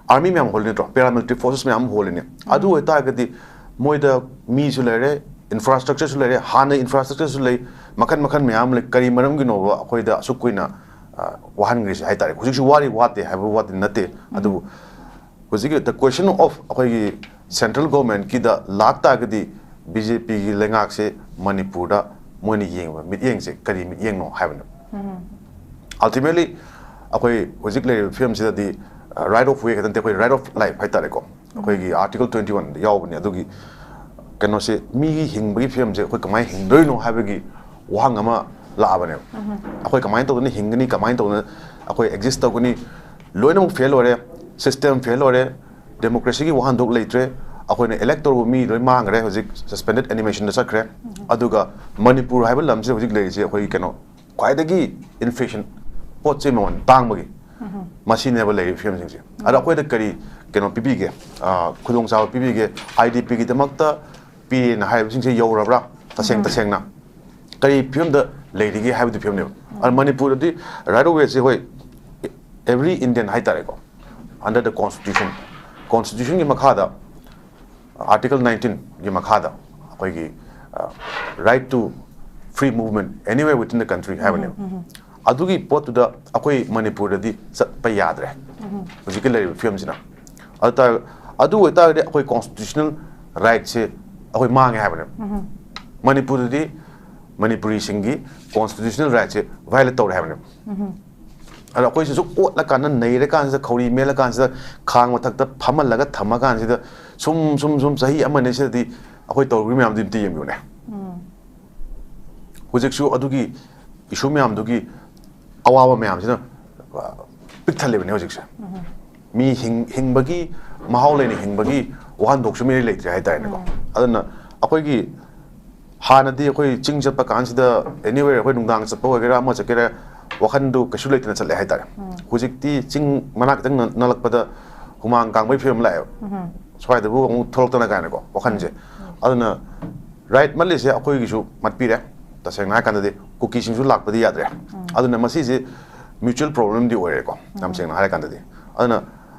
ꯑꯥꯔꯃꯤ ꯃꯌꯥꯝ ꯍꯣꯜꯂꯤ ꯅꯠꯇ꯭ꯔꯣ? ꯄꯦꯔꯥꯃꯤꯂꯤꯇꯔꯤ ꯐꯣꯔꯁꯦꯁ ꯃꯌꯥꯝ ꯍꯣꯜꯂꯤꯅꯦ꯫ ꯑꯗꯨ ꯑꯣꯏꯇꯥꯔꯒꯗꯤ ꯃꯣꯏꯗ ꯃꯤꯁꯨ ꯂꯩꯔꯦ, ꯏꯟꯐ꯭ꯔꯥꯁ꯭ꯇ꯭ꯔꯛꯆꯔꯁꯨ ꯂꯩꯔꯦ, ꯍꯥꯟꯅ ꯏꯟꯐ꯭ꯔꯥꯁ꯭ꯇ꯭ꯔꯛꯆꯔꯁꯨ ꯂꯩ, ꯃꯈꯟ ꯃꯈꯟ ꯃꯌꯥꯝ ꯂꯩ꯫ ꯀꯔꯤ ꯃꯔꯝꯒꯤꯅꯣꯕ ꯑꯩꯈꯣꯏꯗ ꯑꯁꯨꯛ ꯀꯨꯏꯅ, ꯑ, ꯋꯥꯍꯟꯈ꯭ꯔꯤꯁꯦ ꯍꯥꯏ ꯇꯥꯔꯦ? ꯍꯧꯖꯤꯛꯁꯨ ꯋꯥꯔꯤ, ꯋꯥꯠꯇꯦ ꯍꯥꯏꯕ ꯋꯥꯗꯤ ꯅꯠꯇꯦ, ꯑꯗꯨꯕꯨ ꯍꯧꯖꯤꯛꯀꯤ the question of ꯑꯩꯈꯣꯏꯒꯤ ꯁꯦꯟꯇ꯭ꯔꯦꯜ ꯒꯣꯔꯃꯦꯟꯠꯀꯤꯗ ꯂꯥꯛ ꯇꯥꯔꯒꯗꯤ, ꯕꯤ ꯖꯦ ꯄꯤꯒꯤ ꯂꯩꯉꯥꯛꯁꯦ ꯃꯅꯤꯄꯨꯔꯗ ꯃꯣꯏꯅ ꯌꯦꯡꯕ ꯃꯤꯠꯌꯦꯡꯁꯦ ꯀꯔꯤ ꯃꯤꯠꯌꯦꯡꯅꯣ ꯍꯥꯏꯕꯅꯦ꯫ ꯑꯜꯇꯤꯃꯦꯠꯂꯤ ꯑꯩꯈꯣꯏ ꯍꯧꯖꯤꯛ ꯂꯩꯔꯤꯕ ꯐꯤꯕꯝꯁꯤꯗꯗꯤ, ꯔꯥꯏꯠ ꯑꯣꯐ ꯋꯦ ꯈꯛꯇ ꯅꯠꯇꯦ, ꯑꯩꯈꯣꯏ ꯔꯥꯏꯠ ꯑꯣꯐ ꯂꯥꯏꯐ ꯍꯥꯏ ꯇꯥꯔꯦꯀꯣ, ꯑꯩꯈꯣꯏꯒꯤ ꯑꯥꯔꯇꯤꯀꯜ ꯇ꯭ꯋꯦꯟꯇꯤ ꯋꯥꯟꯗ ꯌꯥꯎꯕꯅꯦ꯫ ꯑꯗꯨꯒꯤ ꯀꯩꯅꯣꯁꯦ, ꯃꯤꯒꯤ ꯍꯤꯡꯕꯒꯤ ꯐꯤꯕꯝꯁꯦ ꯑꯩꯈꯣꯏ ꯀꯃꯥꯏꯅ ꯍꯤꯡꯗꯣꯏꯅꯣ ꯍꯥꯏꯕꯒꯤ ꯋꯥꯍꯪ ꯑꯃ ꯂꯥꯛꯑꯕꯅꯦꯕ꯫ ꯑꯩꯈꯣꯏ ꯀꯃꯥꯏꯅ ꯇꯧꯗꯅ ꯍꯤꯡꯒꯅꯤ, ꯀꯃꯥꯏꯅ ꯇꯧꯗꯅ ꯑꯩꯈꯣꯏ ꯑꯦꯛꯖꯤꯁ ꯇꯧꯒꯅꯤ? ꯂꯣꯏꯅꯃꯛ ꯐꯦꯜ ꯑꯣꯏꯔꯦ, ꯁꯤꯁꯇꯦꯝ ꯐꯦꯜ ꯑꯣꯏꯔꯦ, ꯗꯦꯃꯣꯀ꯭ꯔꯦꯁꯤꯒꯤ ꯋꯥꯍꯟꯊꯣꯛ ꯂꯩꯇ꯭ꯔꯦ꯫ ꯑꯩꯈꯣꯏꯅ ꯏꯂꯦꯛ ꯇꯧꯔꯨꯕ ꯃꯤ ꯂꯣꯏ ꯃꯥꯡꯈ꯭ꯔꯦ, ꯍꯧꯖꯤꯛ ꯁꯁꯄꯦꯟꯗꯦꯠ ꯑꯦꯅꯤꯃꯦꯁꯟꯗ ꯆꯠꯈ꯭ꯔꯦ꯫ ꯑꯗꯨꯒ ꯃꯅꯤꯄꯨꯔ ꯍꯥꯏꯕ ꯂꯝꯁꯤꯗ ꯍꯧꯖꯤꯛ ꯂꯩꯔꯤꯁꯦ ꯑꯩꯈꯣꯏꯒꯤ ꯀꯩꯅꯣ, ꯈ꯭ꯋꯥꯏꯗꯒꯤ ꯏꯟꯐ꯭ꯂꯦꯁꯟ, ꯄꯣꯠ ꯆꯩ ꯃꯃꯜ ꯇꯥꯡꯕꯒꯤ, ꯃꯁꯤꯅꯦꯕ ꯂꯩꯔꯤꯕ ꯐꯤꯕꯝꯁꯤꯡꯁꯦ꯫ ꯑꯗ ꯑꯩꯈꯣꯏꯗ ꯀꯔꯤ ꯀꯩꯅꯣ ꯄꯤꯕꯤꯒꯦ, ꯑ, ꯈꯨꯗꯣꯡꯆꯥꯕ ꯄꯤꯕꯤꯒꯦ? I D ꯄꯤꯒꯤꯗꯃꯛꯇ ꯄꯤꯔꯦꯅ ꯍꯥꯏꯕꯁꯤꯡꯁꯦ ꯌꯧꯔꯕ꯭ꯔꯥ? ꯇꯁꯦꯡ ꯇꯁꯦꯡꯅ ꯀꯔꯤ ꯐꯤꯕꯝꯗ ꯂꯩꯔꯤꯒꯦ ꯍꯥꯏꯕꯗꯨ ꯐꯤꯕꯝꯅꯦꯕ꯫ ꯑꯗ ꯃꯅꯤꯄꯨꯔꯗꯗꯤ ꯔꯥꯏꯠ ꯑꯣꯐ ꯋꯦꯁꯦ, ꯍꯣꯏ, every Indian ꯍꯥꯏ ꯇꯥꯔꯦꯀꯣ, under the constitution, ꯀꯣꯟꯁꯇꯤꯇ꯭ꯌꯨꯁꯟꯒꯤ ꯃꯈꯥꯗ, ꯑꯥꯔꯇꯤꯀꯜ ꯅꯥꯏꯟꯇꯤꯟꯒꯤ ꯃꯈꯥꯗ ꯑꯩꯈꯣꯏꯒꯤ, ꯑ, right to free movement anywhere within the country ꯍꯥꯏꯕꯅꯦꯕ꯫ ꯑꯗꯨꯒꯤ ꯄꯣꯠꯇꯨꯗ ꯑꯩꯈꯣꯏ ꯃꯅꯤꯄꯨꯔꯗꯗꯤ ꯆꯠꯄ ꯌꯥꯗ꯭ꯔꯦ ꯍꯧꯖꯤꯛꯀꯤ ꯂꯩꯔꯤꯕ ꯐꯤꯕꯝꯁꯤꯅ꯫ ꯑꯗꯨ ꯇꯥꯔ-, ꯑꯗꯨ ꯑꯣꯏꯇꯥꯔꯒꯗꯤ ꯑꯩꯈꯣꯏ constitutional rightꯁꯦ ꯑꯩꯈꯣꯏ ꯃꯥꯡꯉꯦ ꯍꯥꯏꯕꯅꯦꯕ꯫ ꯃꯅꯤꯄꯨꯔꯗꯗꯤ ꯃꯅꯤꯄꯨꯔꯤꯁꯤꯡꯒꯤ constitutional rightꯁꯦ violate ꯇꯧꯔꯦ ꯍꯥꯏꯕꯅꯦꯕ꯫ ꯑꯗꯣ ꯑꯩꯈꯣꯏꯁꯤꯁꯨ ꯑꯣꯠꯂꯀꯥꯟꯗ, ꯅꯩꯔꯀꯥꯟꯁꯤꯗ, ꯈꯧꯔꯤ ꯃꯦꯜꯂꯀꯥꯟꯁꯤꯗ, ꯈꯥꯡ ꯃꯊꯛꯇ ꯐꯝꯍꯜꯂꯒ ꯊꯝꯃꯀꯥꯟꯁꯤꯗ ꯁꯨꯝ ꯁꯨꯝ ꯁꯨꯝ ꯆꯍꯤ ꯑꯃꯅꯤ ꯁꯤꯗꯗꯤ ꯑꯩꯈꯣꯏ ꯇꯧꯔꯤꯕ ꯃꯌꯥꯝꯗꯨ ꯑꯝꯇ ꯌꯦꯡꯕꯤꯌꯨꯅꯦ꯫ ꯍꯧꯖꯤꯛꯁꯨ ꯑꯗꯨꯒꯤ issue ꯃꯌꯥꯝꯗꯨꯒꯤ ꯑꯋꯥꯕ ꯃꯌꯥꯝꯁꯤꯅ, ꯑ, ꯄꯤꯛ ꯊꯜꯂꯤꯕꯅꯦ ꯍꯧꯖꯤꯛꯁꯦ꯫ ꯃꯤ ꯍꯤꯡ-, ꯍꯤꯡꯕꯒꯤ, ꯃꯍꯥꯎ ꯂꯩꯅ ꯍꯤꯡꯕꯒꯤ ꯋꯥꯍꯟꯊꯣꯛꯁꯨ ꯃꯤꯔꯩ ꯂꯩꯇ꯭ꯔꯦ ꯍꯥꯏꯇꯥꯔꯦꯅꯦꯀꯣ꯫ ꯑꯗꯨꯅ ꯑꯩꯈꯣꯏꯒꯤ ꯍꯥꯟꯅꯗꯤ ꯑꯩꯈꯣꯏ ꯆꯤꯡ ꯆꯠꯄ ꯀꯥꯟꯁꯤꯗ, anywhere, ꯑꯩꯈꯣꯏ ꯅꯨꯡꯗꯥꯡ ꯆꯠꯄ ꯑꯣꯏꯒꯦꯔꯥ, ꯑꯃ ꯆꯠꯀꯦꯔꯥ, ꯋꯥꯈꯟꯗꯨ ꯀꯩꯁꯨ ꯂꯩꯇꯅ ꯆꯠꯂꯦ ꯍꯥꯏꯇꯥꯔꯦ꯫ ꯍꯧꯖꯤꯛꯇꯤ ꯆꯤꯡ ꯃꯅꯥꯛ ꯈꯤꯇꯪ ꯅ-, ꯅꯛꯂꯛꯄꯗ ꯍꯨꯃꯥꯡ ꯀꯥꯡꯕꯒꯤ ꯐꯤꯕꯝ ꯂꯥꯛꯑꯦꯕ꯫ ꯁ꯭ꯋꯥꯏꯗꯕꯨ ꯑꯃꯨꯛ ꯊꯣꯛꯂꯛꯇꯅ ꯀꯥꯏꯅꯀꯣ, ꯋꯥꯈꯟꯁꯦ꯫ ꯑꯗꯨꯅ right ꯃꯠꯂꯤꯁꯦ ꯑꯩꯈꯣꯏꯒꯤꯁꯨ ꯃꯠꯄꯤꯔꯦ꯫ ꯇꯁꯦꯡꯅ ꯍꯥꯏꯔꯀꯥꯟꯗꯗꯤ ꯀꯨꯀꯤꯁꯤꯡꯁꯨ ꯂꯥꯛꯄꯗꯤ ꯌꯥꯗ꯭ꯔꯦ꯫ ꯑꯗꯨꯅ ꯃꯁꯤꯁꯦ mutual problemꯗꯤ ꯑꯣꯏꯔꯦꯀꯣ, ꯌꯥꯝ ꯁꯦꯡꯅ ꯍꯥꯏꯔꯀꯥꯟꯗꯗꯤ꯫ ꯑꯗꯨꯅ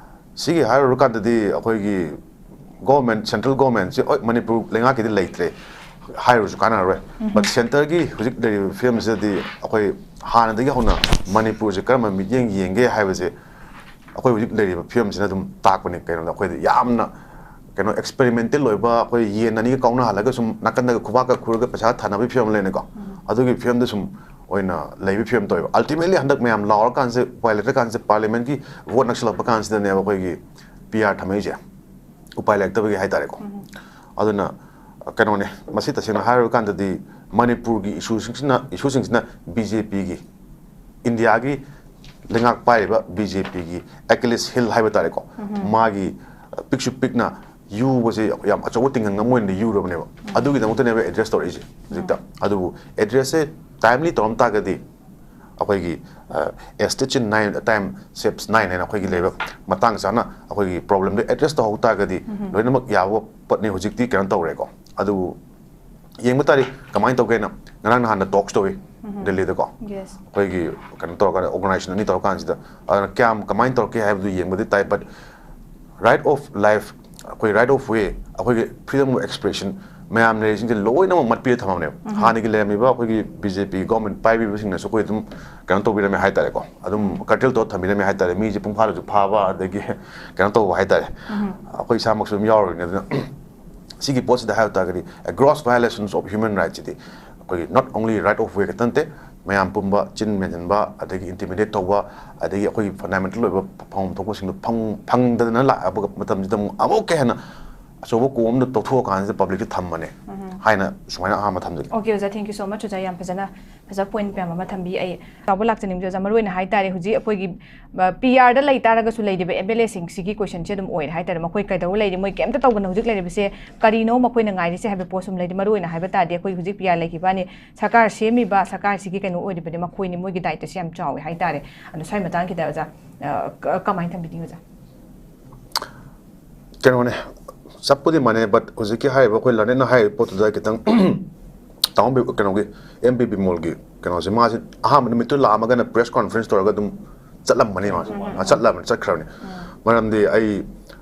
ꯁꯤꯒꯤ ꯍꯥꯏꯔꯨꯔꯀꯥꯟꯗꯗꯤ ꯑꯩꯈꯣꯏꯒꯤ government, central governmentꯁꯦ, ꯍꯣꯏ, ꯃꯅꯤꯄꯨꯔ ꯂꯩꯉꯥꯛꯀꯤꯗꯤ ꯂꯩꯇ꯭ꯔꯦ ꯍꯥꯏꯔꯨꯔꯁꯨ ꯀꯥꯟꯅꯔꯔꯣꯏ꯫ But centreꯒꯤ ꯍꯧꯖꯤꯛ ꯂꯩꯔꯤꯕ ꯐꯤꯕꯝꯁꯤꯗꯗꯤ ꯑꯩꯈꯣꯏ ꯍꯥꯟꯅꯗꯒꯤ ꯍꯧꯅ ꯃꯅꯤꯄꯨꯔꯁꯦ ꯀꯔꯝꯕ ꯃꯤꯠꯌꯦꯡ ꯌꯦꯡꯒꯦ ꯍꯥꯏꯕꯁꯦ ꯑꯩꯈꯣꯏ ꯍꯧꯖꯤꯛ ꯂꯩꯔꯤꯕ ꯐꯤꯕꯝꯁꯤꯅ ꯑꯗꯨꯝ ꯇꯥꯛꯄꯅꯦ꯫ ꯀꯩꯅꯣꯗ ꯑꯩꯈꯣꯏꯗ ꯌꯥꯝꯅ, ꯀꯩꯅꯣ, experimental ꯑꯣꯏꯕ, ꯑꯩꯈꯣꯏ ꯌꯦꯟ ꯑꯅꯤꯒ ꯀꯥꯎꯅꯍꯜꯂꯒ ꯁꯨꯝ ꯅꯥꯀꯟꯗꯒ ꯈꯨꯕꯥꯛꯀ ꯈꯨꯔꯒ ꯄꯩꯁꯥ ꯊꯥꯅꯕꯒꯤ ꯐꯤꯕꯝ ꯂꯩꯅꯀꯣ꯫ ꯑꯗꯨꯒꯤ ꯐꯤꯕꯝꯗ ꯁꯨꯝ ꯑꯣꯏꯅ ꯂꯩꯕ ꯐꯤꯕꯝ ꯇꯧꯋꯦꯕ꯫ Ultimately ꯍꯟꯗꯛ ꯃꯌꯥꯝ ꯂꯥꯎꯔꯀꯥꯟꯁꯦ, ꯎꯄꯥꯏ ꯂꯩꯇ꯭ꯔꯀꯥꯟꯁꯦ, parliamentꯀꯤ vote ꯅꯛꯁꯤꯜꯂꯛꯄ ꯀꯥꯟꯁꯤꯗꯅꯦꯕ ꯑꯩꯈꯣꯏꯒꯤ PR ꯊꯝꯃꯛꯏꯁꯦ꯫ ꯎꯄꯥꯏ ꯂꯩꯔꯛꯇꯕꯒꯤ ꯍꯥꯏꯇꯥꯔꯦꯀꯣ꯫ ꯑꯗꯨꯅ, ꯀꯩꯅꯣꯅꯦ, ꯃꯁꯤ ꯇꯁꯦꯡꯅ ꯍꯥꯏꯔꯕ ꯀꯥꯟꯗꯗꯤ ꯃꯅꯤꯄꯨꯔꯒꯤ issueꯁꯤꯡꯁꯤꯅ, issueꯁꯤꯡꯁꯤꯅ BJPꯒꯤ, ꯏꯟꯗꯤꯌꯥꯒꯤ ꯂꯩꯉꯥꯛ ꯄꯥꯏꯔꯤꯕ BJPꯒꯤ Achilles heel ꯍꯥꯏꯕ ꯇꯥꯔꯦꯀꯣ, ꯃꯥꯒꯤ, ꯑ, ꯄꯤꯛꯁꯨ ꯄꯤꯛꯅ ꯌꯨꯕꯁꯦ ꯌꯥꯝ ꯑꯆꯧꯕ ꯇꯤꯡꯒꯪ ꯑꯃ ꯑꯣꯏꯅ ꯌꯨꯔꯕꯅꯦꯕ꯫ ꯑꯗꯨꯒꯤꯗꯃꯛꯇꯅꯦꯕ address ꯇꯧꯔꯛꯏꯁꯦ ꯍꯧꯖꯤꯛꯇ꯫ ꯑꯗꯨꯕꯨ addressꯁꯦ timely ꯇꯧꯔꯝ ꯇꯥꯔꯒꯗꯤ ꯑꯩꯈꯣꯏꯒꯤ, ꯑ, "A stitch in nine, time saves nine" ꯍꯥꯏꯅ ꯑꯩꯈꯣꯏꯒꯤ ꯂꯩꯕ ꯃꯇꯥꯡ ꯆꯥꯅ ꯑꯩꯈꯣꯏꯒꯤ problemꯗꯨ address ꯇꯧꯍꯧ ꯇꯥꯔꯒꯗꯤ ꯂꯣꯏꯅꯃꯛ ꯌꯥꯕ ꯄꯣꯠꯅꯤ꯫ ꯍꯧꯖꯤꯛꯇꯤ ꯀꯩꯅꯣ ꯇꯧꯔꯦꯀꯣ꯫ ꯑꯗꯨꯕꯨ ꯌꯦꯡꯕ ꯇꯥꯔꯤ ꯀꯃꯥꯏꯅ ꯇꯧꯒꯦꯅ꯫ ꯉꯔꯥꯡ ꯅꯍꯥꯟꯗ talks ꯇꯧꯏ ꯗꯦꯜꯂꯤꯗꯀꯣ꯫ Yes. ꯑꯩꯈꯣꯏꯒꯤ ꯀꯩꯅꯣ ꯇꯧꯔꯀꯥꯟꯗ, organization ꯑꯅꯤ ꯇꯧꯔꯀꯥꯟꯁꯤꯗ꯫ ꯑꯗꯨꯅ ꯀꯌꯥꯝ, ꯀꯃꯥꯏꯅ ꯇꯧꯔꯛꯀꯦ ꯍꯥꯏꯕꯗꯨ ꯌꯦꯡꯕꯗꯤ ꯇꯥꯏ, but right of life, ꯑꯩꯈꯣꯏ right of way, ꯑꯩꯈꯣꯏꯒꯤ freedom of expression, ꯃꯌꯥꯝ ꯂꯩꯔꯤꯁꯤꯡꯁꯦ ꯂꯣꯏꯅꯃꯛ ꯃꯠꯄꯤꯔ ꯊꯝꯃꯝꯅꯦꯕ꯫ ꯍꯥꯟꯅꯒꯤ ꯂꯩꯔꯝꯃꯤꯕ ꯑꯩꯈꯣꯏꯒꯤ ꯕꯤ ꯖꯦ ꯄꯤ ꯒꯣꯔꯃꯦꯟ ꯄꯥꯏꯕꯤꯕꯁꯤꯡꯅꯁꯨ ꯑꯩꯈꯣꯏ ꯑꯗꯨꯝ ꯀꯩꯅꯣ ꯇꯧꯕꯤꯔꯝꯃꯦ ꯍꯥꯏꯇꯥꯔꯦꯀꯣ, ꯑꯗꯨꯝ ꯀꯔꯇꯦꯜ ꯇꯧꯔ ꯊꯝꯕꯤꯔꯝꯃꯦ ꯍꯥꯏꯇꯥꯔꯦ꯫ ꯃꯤꯁꯦ ꯄꯨꯡ ꯐꯥꯗꯁꯨ ꯐꯥꯕ, ꯑꯗꯒꯤ ꯀꯩꯅꯣ ꯇꯧꯕ ꯍꯥꯏꯇꯥꯔꯦ꯫ ꯑꯩꯈꯣꯏ ꯏꯁꯥꯃꯛꯁꯨ ꯑꯗꯨꯝ ꯌꯥꯎꯔꯤꯅꯦ꯫ ꯑꯗꯨꯅ ꯁꯤꯒꯤ ꯄꯣꯠꯁꯤꯗ ꯍꯥꯏꯕ ꯇꯥꯔꯒꯗꯤ, a gross violations of human rights ꯁꯤꯗꯤ ꯑꯩꯈꯣꯏꯒꯤ not only right of way ꯈꯛꯇ ꯅꯠꯇꯦ, ꯃꯌꯥꯝ ꯄꯨꯝꯕ ꯆꯤꯟ ꯃꯦꯟꯁꯤꯟꯕ, ꯑꯗꯒꯤ ꯏꯟꯇꯤꯃꯤꯗꯦꯠ ꯇꯧꯕ, ꯑꯗꯒꯤ ꯑꯩꯈꯣꯏꯒꯤ ꯐꯟꯗꯥꯃꯦꯟꯇꯦꯜ ꯑꯣꯏꯕ ꯐꯪꯐꯝ ꯊꯣꯛꯄꯁꯤꯡꯗꯣ ꯐꯪ-, ꯐꯪꯗꯗꯅ ꯂꯥꯛꯑꯕ ꯃꯇꯝꯁꯤꯗ ꯑꯃꯨꯛ ꯑꯃꯨꯛꯀ ꯍꯦꯟꯅ ꯑꯆꯧꯕ ꯀꯣꯝ ꯑꯃꯗ ꯇꯧꯊꯣꯛꯑꯀꯥꯟꯁꯤꯗ ꯄꯕ꯭ꯂꯤꯛꯇ ꯊꯝꯃꯅꯤ ꯍꯥꯏꯅ ꯁꯨꯃꯥꯏꯅ ꯑꯍꯥꯟꯕ ꯊꯝꯖꯒꯦ꯫ Okay, ꯑꯣꯖꯥ, thank you so much, ꯑꯣꯖꯥ, ꯌꯥꯝ ꯐꯖꯅ, ꯐꯖ point ꯃꯌꯥꯝ ꯑꯃ ꯊꯝꯕꯤ꯫ ꯑꯩ ꯆꯥꯎꯕ ꯂꯥꯛꯆꯅꯤꯡꯕꯁꯦ, ꯑꯣꯖꯥ, ꯃꯔꯨ ꯑꯣꯏꯅ ꯍꯥꯏꯇꯥꯔꯦ, ꯍꯧꯖꯤꯛ ꯑꯩꯈꯣꯏꯒꯤ ꯄꯤ ꯑꯥꯔꯗ ꯂꯩ ꯇꯥꯔꯒꯁꯨ ꯂꯩꯔꯤꯕ ꯑꯦꯝ ꯑꯦꯜ ꯑꯦꯁꯤꯡꯁꯤꯒꯤ ꯀꯣꯏꯁꯟꯁꯦ ꯑꯗꯨꯝ ꯑꯣꯏꯔꯦ ꯍꯥꯏꯇꯥꯔꯦ꯫ ꯃꯈꯣꯏ ꯀꯩꯗꯧ ꯂꯩꯔꯤ, ꯃꯣꯏ ꯀꯩꯝꯇ ꯇꯧꯗꯅ ꯍꯧꯖꯤꯛ ꯂꯩꯔꯤꯕꯁꯦ ꯀꯔꯤꯅꯣ ꯃꯈꯣꯏꯅ ꯉꯥꯏꯔꯤꯁꯦ ꯍꯥꯏꯕ ꯄꯣꯠ ꯁꯨꯝ ꯂꯩꯔꯤ꯫ ꯃꯔꯨ ꯑꯣꯏꯅ ꯍꯥꯏꯕ ꯇꯥꯔꯗꯤ, ꯑꯩꯈꯣꯏ ꯍꯧꯖꯤꯛ ꯄꯤ ꯑꯥꯔ ꯂꯩꯈꯤꯕꯅꯤ, ꯁꯔꯀꯥꯔ ꯁꯦꯝꯃꯤꯕ ꯁꯔꯀꯥꯔꯁꯤꯒꯤ ꯀꯩꯅꯣ ꯑꯣꯏꯔꯤꯕꯅꯤ, ꯃꯈꯣꯏꯅꯤ, ꯃꯣꯏꯒꯤ ꯗꯥꯏꯇꯁꯦ ꯌꯥꯝ ꯆꯥꯎꯋꯦ ꯍꯥꯏꯇꯥꯔꯦ꯫ ꯑꯗꯣ ꯁ꯭ꯋꯥꯏ ꯃꯇꯥꯡꯒꯤꯗ ꯑꯣꯖꯥ, ꯑ, ꯀ-, ꯀꯃꯥꯏꯅ ꯊꯝꯕꯤꯅꯤꯡꯉꯤ ꯑꯣꯖꯥ? ꯀꯩꯅꯣꯅꯦ, ꯆꯞꯄꯨꯗꯤ ꯃꯥꯟꯅꯩ, but ꯍꯧꯖꯤꯛꯀꯤ ꯍꯥꯏꯔꯤꯕ ꯑꯩꯈꯣꯏ ꯂꯔꯅꯦꯠꯅ ꯍꯥꯏꯔꯤꯕ ꯄꯣꯠꯇꯨꯗ ꯈꯤꯇꯪ ꯇꯥꯃꯣ ꯕꯤ-, ꯀꯩꯅꯣꯒꯤ ꯑꯦꯝ ꯄꯤ ꯕꯤꯃꯣꯜꯒꯤ ꯀꯩꯅꯣꯁꯦ, ꯃꯥꯁꯦ ꯑꯍꯥꯟꯕ ꯅꯨꯃꯤꯠꯇꯨ ꯂꯥꯛꯑꯝꯃꯒꯅ ꯄ꯭ꯔꯦꯁ ꯀꯣꯟꯐ꯭ꯔꯦꯟꯁ ꯇꯧꯔꯒ ꯑꯗꯨꯝ ꯆꯠꯂꯝꯕꯅꯤ ꯃꯥꯁꯦ꯫ ꯑ, ꯆꯠꯂꯕꯅꯤ, ꯆꯠꯈ꯭ꯔꯕꯅꯤ꯫ ꯃꯔꯝꯗꯤ ꯑꯩ,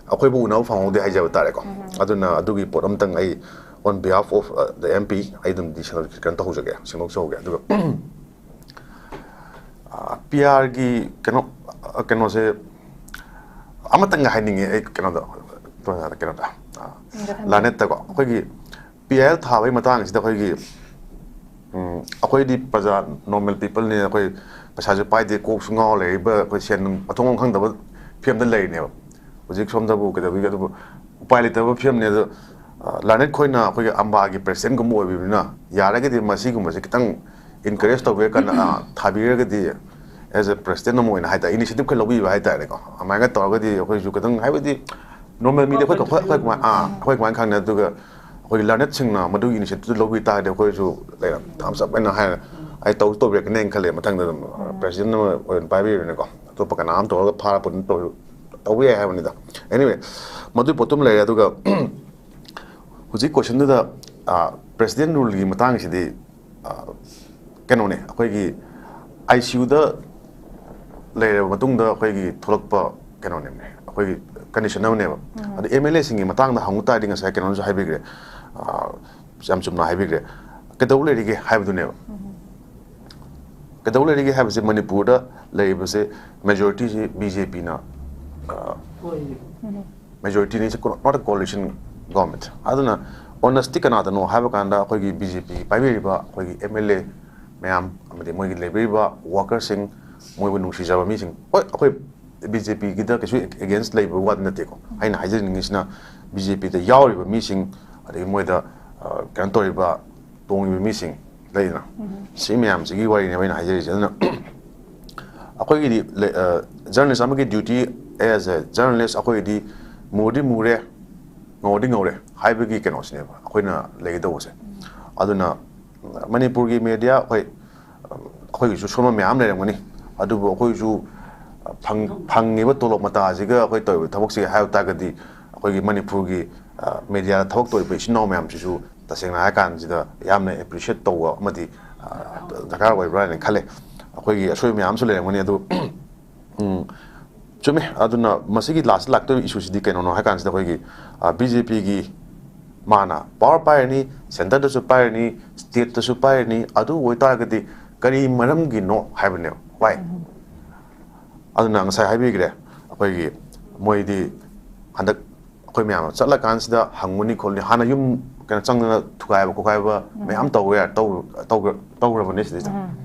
ꯑꯩꯈꯣꯏꯕꯨ ꯎꯅꯕ ꯐꯪꯍꯧꯗꯦ ꯍꯥꯏꯖꯕ ꯇꯥꯔꯦꯀꯣ꯫ ꯑꯗꯨꯅ ꯑꯗꯨꯒꯤ ꯄꯣꯠ ꯑꯝꯇꯪ ꯑꯩ on behalf of, uh, the M P, ꯑꯩ ꯑꯗꯨꯝ ꯗꯤ ꯁꯦꯡꯗꯣꯛ-, ꯀꯩꯅꯣ ꯇꯧꯍꯧꯖꯒꯦ, ꯁꯦꯡꯗꯣꯛꯆꯍꯧꯒꯦ꯫ ꯑꯗꯨꯒ ꯄꯤ ꯑꯥꯔꯒꯤ ꯀꯩꯅꯣ, ꯑ, ꯀꯩꯅꯣꯁꯦ ꯑꯃꯇꯪꯒ ꯍꯥꯏꯅꯤꯡꯉꯦ ꯑꯩ ꯀꯩꯅꯣꯗ, ꯀꯩꯅꯣꯗ, ꯑ, ꯂꯔꯅꯦꯠꯇꯀꯣ, ꯑꯩꯈꯣꯏꯒꯤ ꯄꯤ ꯑꯥꯏ ꯑꯦꯜ ꯊꯥꯕꯒꯤ ꯃꯇꯥꯡꯁꯤꯗ ꯑꯩꯈꯣꯏꯒꯤ, ꯎꯝ, ꯑꯩꯈꯣꯏꯗꯤ ꯄ꯭ꯔꯖꯥ, ꯅꯣꯔꯃꯦꯜ ꯄꯤꯄꯜꯅꯤ, ꯑꯩꯈꯣꯏ ꯄꯩꯁꯥꯁꯨ ꯄꯥꯏꯗꯦ, ꯀꯣꯛꯁꯨ ꯉꯥꯎꯔ ꯂꯩꯔꯤꯕ, ꯑꯩꯈꯣꯏ ꯁꯦꯟ ꯅꯨꯡ ꯃꯊꯣꯡ ꯃꯔꯝ ꯈꯪꯗꯕ ꯐꯤꯕꯝꯗ ꯂꯩꯔꯤꯅꯦꯕ ꯍꯧꯖꯤꯛ ꯁꯣꯝꯗꯕꯨ ꯀꯩꯗꯧꯕꯤꯒꯦ꯫ ꯑꯗꯨꯕꯨ ꯎꯄꯥꯏ ꯂꯩꯇꯕ ꯐꯤꯕꯝꯅꯤ꯫ ꯑꯗꯣ, ꯑ, ꯂꯔꯅꯦꯠ ꯈꯣꯏꯅ ꯑꯩꯈꯣꯏꯒꯤ ꯑꯝꯕꯥꯒꯤ ꯄ꯭ꯔꯦꯁꯤꯗꯦꯟꯒꯨꯝꯕ ꯑꯣꯏꯕꯅꯤꯅ, ꯌꯥꯔꯒꯗꯤ ꯃꯁꯤꯒꯨꯝꯕꯁꯦ ꯈꯤꯇꯪ encourage ꯇꯧꯕꯤꯔ ꯀꯟꯅ, ꯑ, ꯊꯥꯕꯤꯔꯒꯗꯤ, as a president ꯑꯃ ꯑꯣꯏꯅ ꯍꯥꯏꯇꯥꯔꯦ, initiative ꯈꯔ ꯂꯧꯕꯤꯕ ꯍꯥꯏꯇꯥꯔꯦꯀꯣ꯫ ꯑꯗꯨꯃꯥꯏꯅ ꯇꯧꯔꯒꯗꯤ ꯑꯩꯈꯣꯏꯁꯨ ꯈꯤꯇꯪ, ꯍꯥꯏꯕꯗꯤ ꯅꯣꯔꯃꯦꯜ ꯃꯤꯗꯤ ꯑꯩꯈꯣꯏ, ꯑꯩꯈꯣꯏ, ꯑꯩꯈꯣꯏ ꯀꯃꯥꯏꯅ, ꯑꯥ, ꯑꯩꯈꯣꯏ ꯀꯃꯥꯏꯅ ꯈꯪꯅꯤ? ꯑꯗꯨꯒ ꯑꯩꯈꯣꯏꯒꯤ ꯂꯔꯅꯦꯠꯁꯤꯡꯅ ꯃꯗꯨꯒꯤ initiative ꯇꯨ ꯂꯧꯕꯤ ꯇꯥꯔꯗꯤ, ꯑꯩꯈꯣꯏꯁꯨ ꯂꯩꯔ ꯊꯝꯁ ꯑꯞ ꯍꯥꯏꯅ ꯍꯥꯏꯔ ꯑꯩ ꯇꯧꯁꯨ ꯇꯧꯕꯤꯔꯛꯀꯅꯦꯅ ꯈꯜꯂꯦ꯫ ꯃꯊꯪꯗ ꯑꯗꯨꯝ ꯄ꯭ꯔꯦꯁꯤꯗꯦꯟ ꯑꯃ ꯑꯣꯏꯅ ꯄꯥꯏꯕꯤꯔꯣꯅꯦꯀꯣ, ꯑꯇꯣꯞꯄ ꯀꯅꯥ ꯑꯃ ꯇꯧꯔꯒ ꯐꯥꯔ ꯄꯨꯟ ꯇꯧ-, ꯇꯧꯕ ꯌꯥꯏ ꯍꯥꯏꯕꯅꯤꯗ꯫ Anyway, ꯃꯗꯨꯒꯤ ꯄꯣꯠꯇꯨꯃ ꯂꯩꯔꯦ꯫ ꯑꯗꯨꯒ ꯍꯧꯖꯤꯛ ꯀꯣꯏꯁꯟꯗꯨꯗ, ꯑ, ꯄ꯭ꯔꯦꯁꯤꯗꯦꯟ ꯔꯨꯜꯒꯤ ꯃꯇꯥꯡꯁꯤꯗꯤ, ꯑ, ꯀꯩꯅꯣꯅꯦ, ꯑꯩꯈꯣꯏꯒꯤ ꯑꯥꯏ ꯁꯤ ꯌꯨꯗ ꯂꯩꯔꯕ ꯃꯇꯨꯡꯗ ꯑꯩꯈꯣꯏꯒꯤ ꯊꯣꯛꯂꯛꯄ ꯀꯩꯅꯣꯅꯦꯕꯅꯦ, ꯑꯩꯈꯣꯏꯒꯤ ꯀꯟꯗꯤꯁꯟ ꯑꯃꯅꯦꯕ꯫ ꯑꯗꯣ ꯑꯦꯝ ꯑꯦꯜ ꯑꯦꯁꯤꯡꯒꯤ ꯃꯇꯥꯡꯗ ꯍꯪꯉꯨ ꯇꯥꯔꯗꯤ, ꯉꯁꯥꯏ ꯀꯩꯅꯣꯅꯁꯨ ꯍꯥꯏꯕꯤꯈ꯭ꯔꯦ, ꯑ, ꯌꯥꯝ ꯆꯨꯝꯅ ꯍꯥꯏꯕꯤꯈ꯭ꯔꯦ꯫ ꯀꯩꯗꯧ ꯂꯩꯔꯤꯒꯦ ꯍꯥꯏꯕꯗꯨꯅꯦꯕ꯫ ꯀꯩꯗꯧ ꯂꯩꯔꯤꯒꯦ ꯍꯥꯏꯕꯁꯦ, ꯃꯅꯤꯄꯨꯔꯗ ꯂꯩꯔꯤꯕꯁꯦ majority ꯁꯤ B J P ꯅ, ꯑ, majority ꯅꯤ, not a coalition government꯫ ꯑꯗꯨꯅ honest ꯇꯤ ꯀꯅꯥꯗꯅꯣ ꯍꯥꯏꯕ ꯀꯥꯟꯗ, ꯑꯩꯈꯣꯏꯒꯤ B J P ꯄꯥꯏꯕꯤꯔꯤꯕ ꯑꯩꯈꯣꯏꯒꯤ M L A ꯃꯌꯥꯝ ꯑꯃꯗꯤ ꯃꯣꯏꯒꯤ ꯂꯩꯕꯤꯔꯤꯕ worker ꯁꯤꯡ, ꯃꯣꯏꯕꯨ ꯅꯨꯡꯁꯤꯖꯕ ꯃꯤꯁꯤꯡ, ꯍꯣꯏ, ꯑꯩꯈꯣꯏ B J P ꯒꯤꯗ ꯀꯩꯁꯨ against ꯂꯩꯕ ꯋꯥꯗꯤ ꯅꯠꯇꯦꯀꯣ꯫ ꯑꯩꯅ ꯍꯥꯏꯖꯅꯤꯡꯉꯤꯁꯤꯅ, B J P ꯗ ꯌꯥꯎꯔꯤꯕ ꯃꯤꯁꯤꯡ, ꯑꯗꯒꯤ ꯃꯣꯏꯗ, ꯑ, ꯀꯩꯅꯣ ꯇꯧꯔꯤꯕ, ꯇꯣꯡꯉꯤꯕ ꯃꯤꯁꯤꯡ ꯂꯩꯗꯅ, ꯁꯤ ꯃꯌꯥꯝꯁꯤꯒꯤ ꯋꯥꯔꯤꯅꯦꯕ ꯑꯩꯅ ꯍꯥꯏꯖꯔꯤꯁꯦ꯫ ꯑꯗꯨꯅ ꯑꯩꯈꯣꯏꯒꯤꯗꯤ ꯂꯩ-, ꯑ, journalist ꯑꯃꯒꯤ duty as a journalist, ꯑꯩꯈꯣꯏꯒꯤꯗꯤ ꯃꯨꯔꯗꯤ ꯃꯨꯔꯦ, ꯉꯧꯔꯗꯤ ꯉꯧꯔꯦ ꯍꯥꯏꯕꯒꯤ ꯀꯩꯅꯣꯁꯤꯅꯦꯕ ꯑꯩꯈꯣꯏꯅ ꯂꯩꯒꯗꯧꯕꯁꯦ꯫ ꯑꯗꯨꯅ ꯃꯅꯤꯄꯨꯔꯒꯤ media, ꯑꯩꯈꯣꯏ, ꯑꯩꯈꯣꯏꯒꯤꯁꯨ ꯁꯣꯟꯕ ꯃꯌꯥꯝ ꯂꯩꯔꯝꯒꯅꯤ, ꯑꯗꯨꯕꯨ ꯑꯩꯈꯣꯏꯁꯨ ꯐꯪ-, ꯐꯪꯉꯤꯕ ꯇꯣꯂꯣꯞ ꯃꯇꯥꯁꯤꯒ ꯑꯩꯈꯣꯏ ꯇꯧꯔꯤꯕ ꯊꯕꯛꯁꯤꯒ ꯍꯥꯏꯕ ꯇꯥꯔꯒꯗꯤ, ꯑꯩꯈꯣꯏꯒꯤ ꯃꯅꯤꯄꯨꯔꯒꯤ, ꯑ, media ꯊꯕꯛ ꯇꯧꯔꯤꯕ ꯏꯆꯤꯟ ꯏꯅꯥꯎ ꯃꯌꯥꯝꯁꯤꯁꯨ ꯇꯁꯦꯡꯅ ꯍꯥꯏꯔ ꯀꯥꯟꯁꯤꯗ ꯌꯥꯝꯅ appreciate ꯇꯧꯕ ꯑꯃꯗꯤ, ꯑ, ꯗꯔꯀꯥꯔ ꯑꯣꯏꯕ꯭ꯔꯥ ꯍꯥꯏꯅ ꯈꯜꯂꯦ꯫ ꯑꯩꯈꯣꯏꯒꯤ ꯑꯁꯣꯏꯕ ꯃꯌꯥꯝꯁꯨ ꯂꯩꯔꯝꯒꯅꯤ, ꯑꯗꯨ ꯎꯝ, ꯆꯨꯝꯃꯤ꯫ ꯑꯗꯨꯅ ꯃꯁꯤꯒꯤ last ꯂꯥꯛꯇꯣꯏꯕ issue ꯁꯤꯗꯤ ꯀꯩꯅꯣꯅꯣ ꯍꯥꯏ ꯀꯥꯟꯁꯤꯗ, ꯑꯩꯈꯣꯏꯒꯤ, ꯑ, B J P ꯒꯤ ꯃꯥꯅ power ꯄꯥꯏꯔꯅꯤ, centre ꯗꯁꯨ ꯄꯥꯏꯔꯅꯤ, state ꯇꯁꯨ ꯄꯥꯏꯔꯅꯤ, ꯑꯗꯨ ꯑꯣꯏꯇꯥꯔꯒꯗꯤ ꯀꯔꯤ ꯃꯔꯝꯒꯤꯅꯣ ꯍꯥꯏꯕꯅꯦꯕ꯫ Why? ꯑꯗꯨꯅ ꯉꯁꯥꯏ ꯍꯥꯏꯕꯤꯈ꯭ꯔꯦ, ꯑꯩꯈꯣꯏꯒꯤ ꯃꯣꯏꯗꯤ ꯍꯟꯗꯛ ꯑꯩꯈꯣꯏ ꯃꯌꯥꯝ ꯆꯠꯂꯀꯥꯟꯁꯤꯗ ꯍꯪꯉꯨꯅꯤ ꯈꯣꯠꯂꯨꯅꯤ, ꯍꯥꯟꯅ ꯌꯨꯝ ꯀꯩꯅꯣ ꯆꯪꯗꯅ ꯊꯨꯒꯥꯏꯕ ꯈꯣꯠꯀꯥꯏꯕ ꯃꯌꯥꯝ ꯇꯧꯕ ꯌꯥ-, ꯇꯧ-, ꯇꯧꯒ꯭ꯔ-, ꯇꯧꯈ꯭ꯔꯕꯅꯦ ꯁꯤꯗꯩꯗ꯫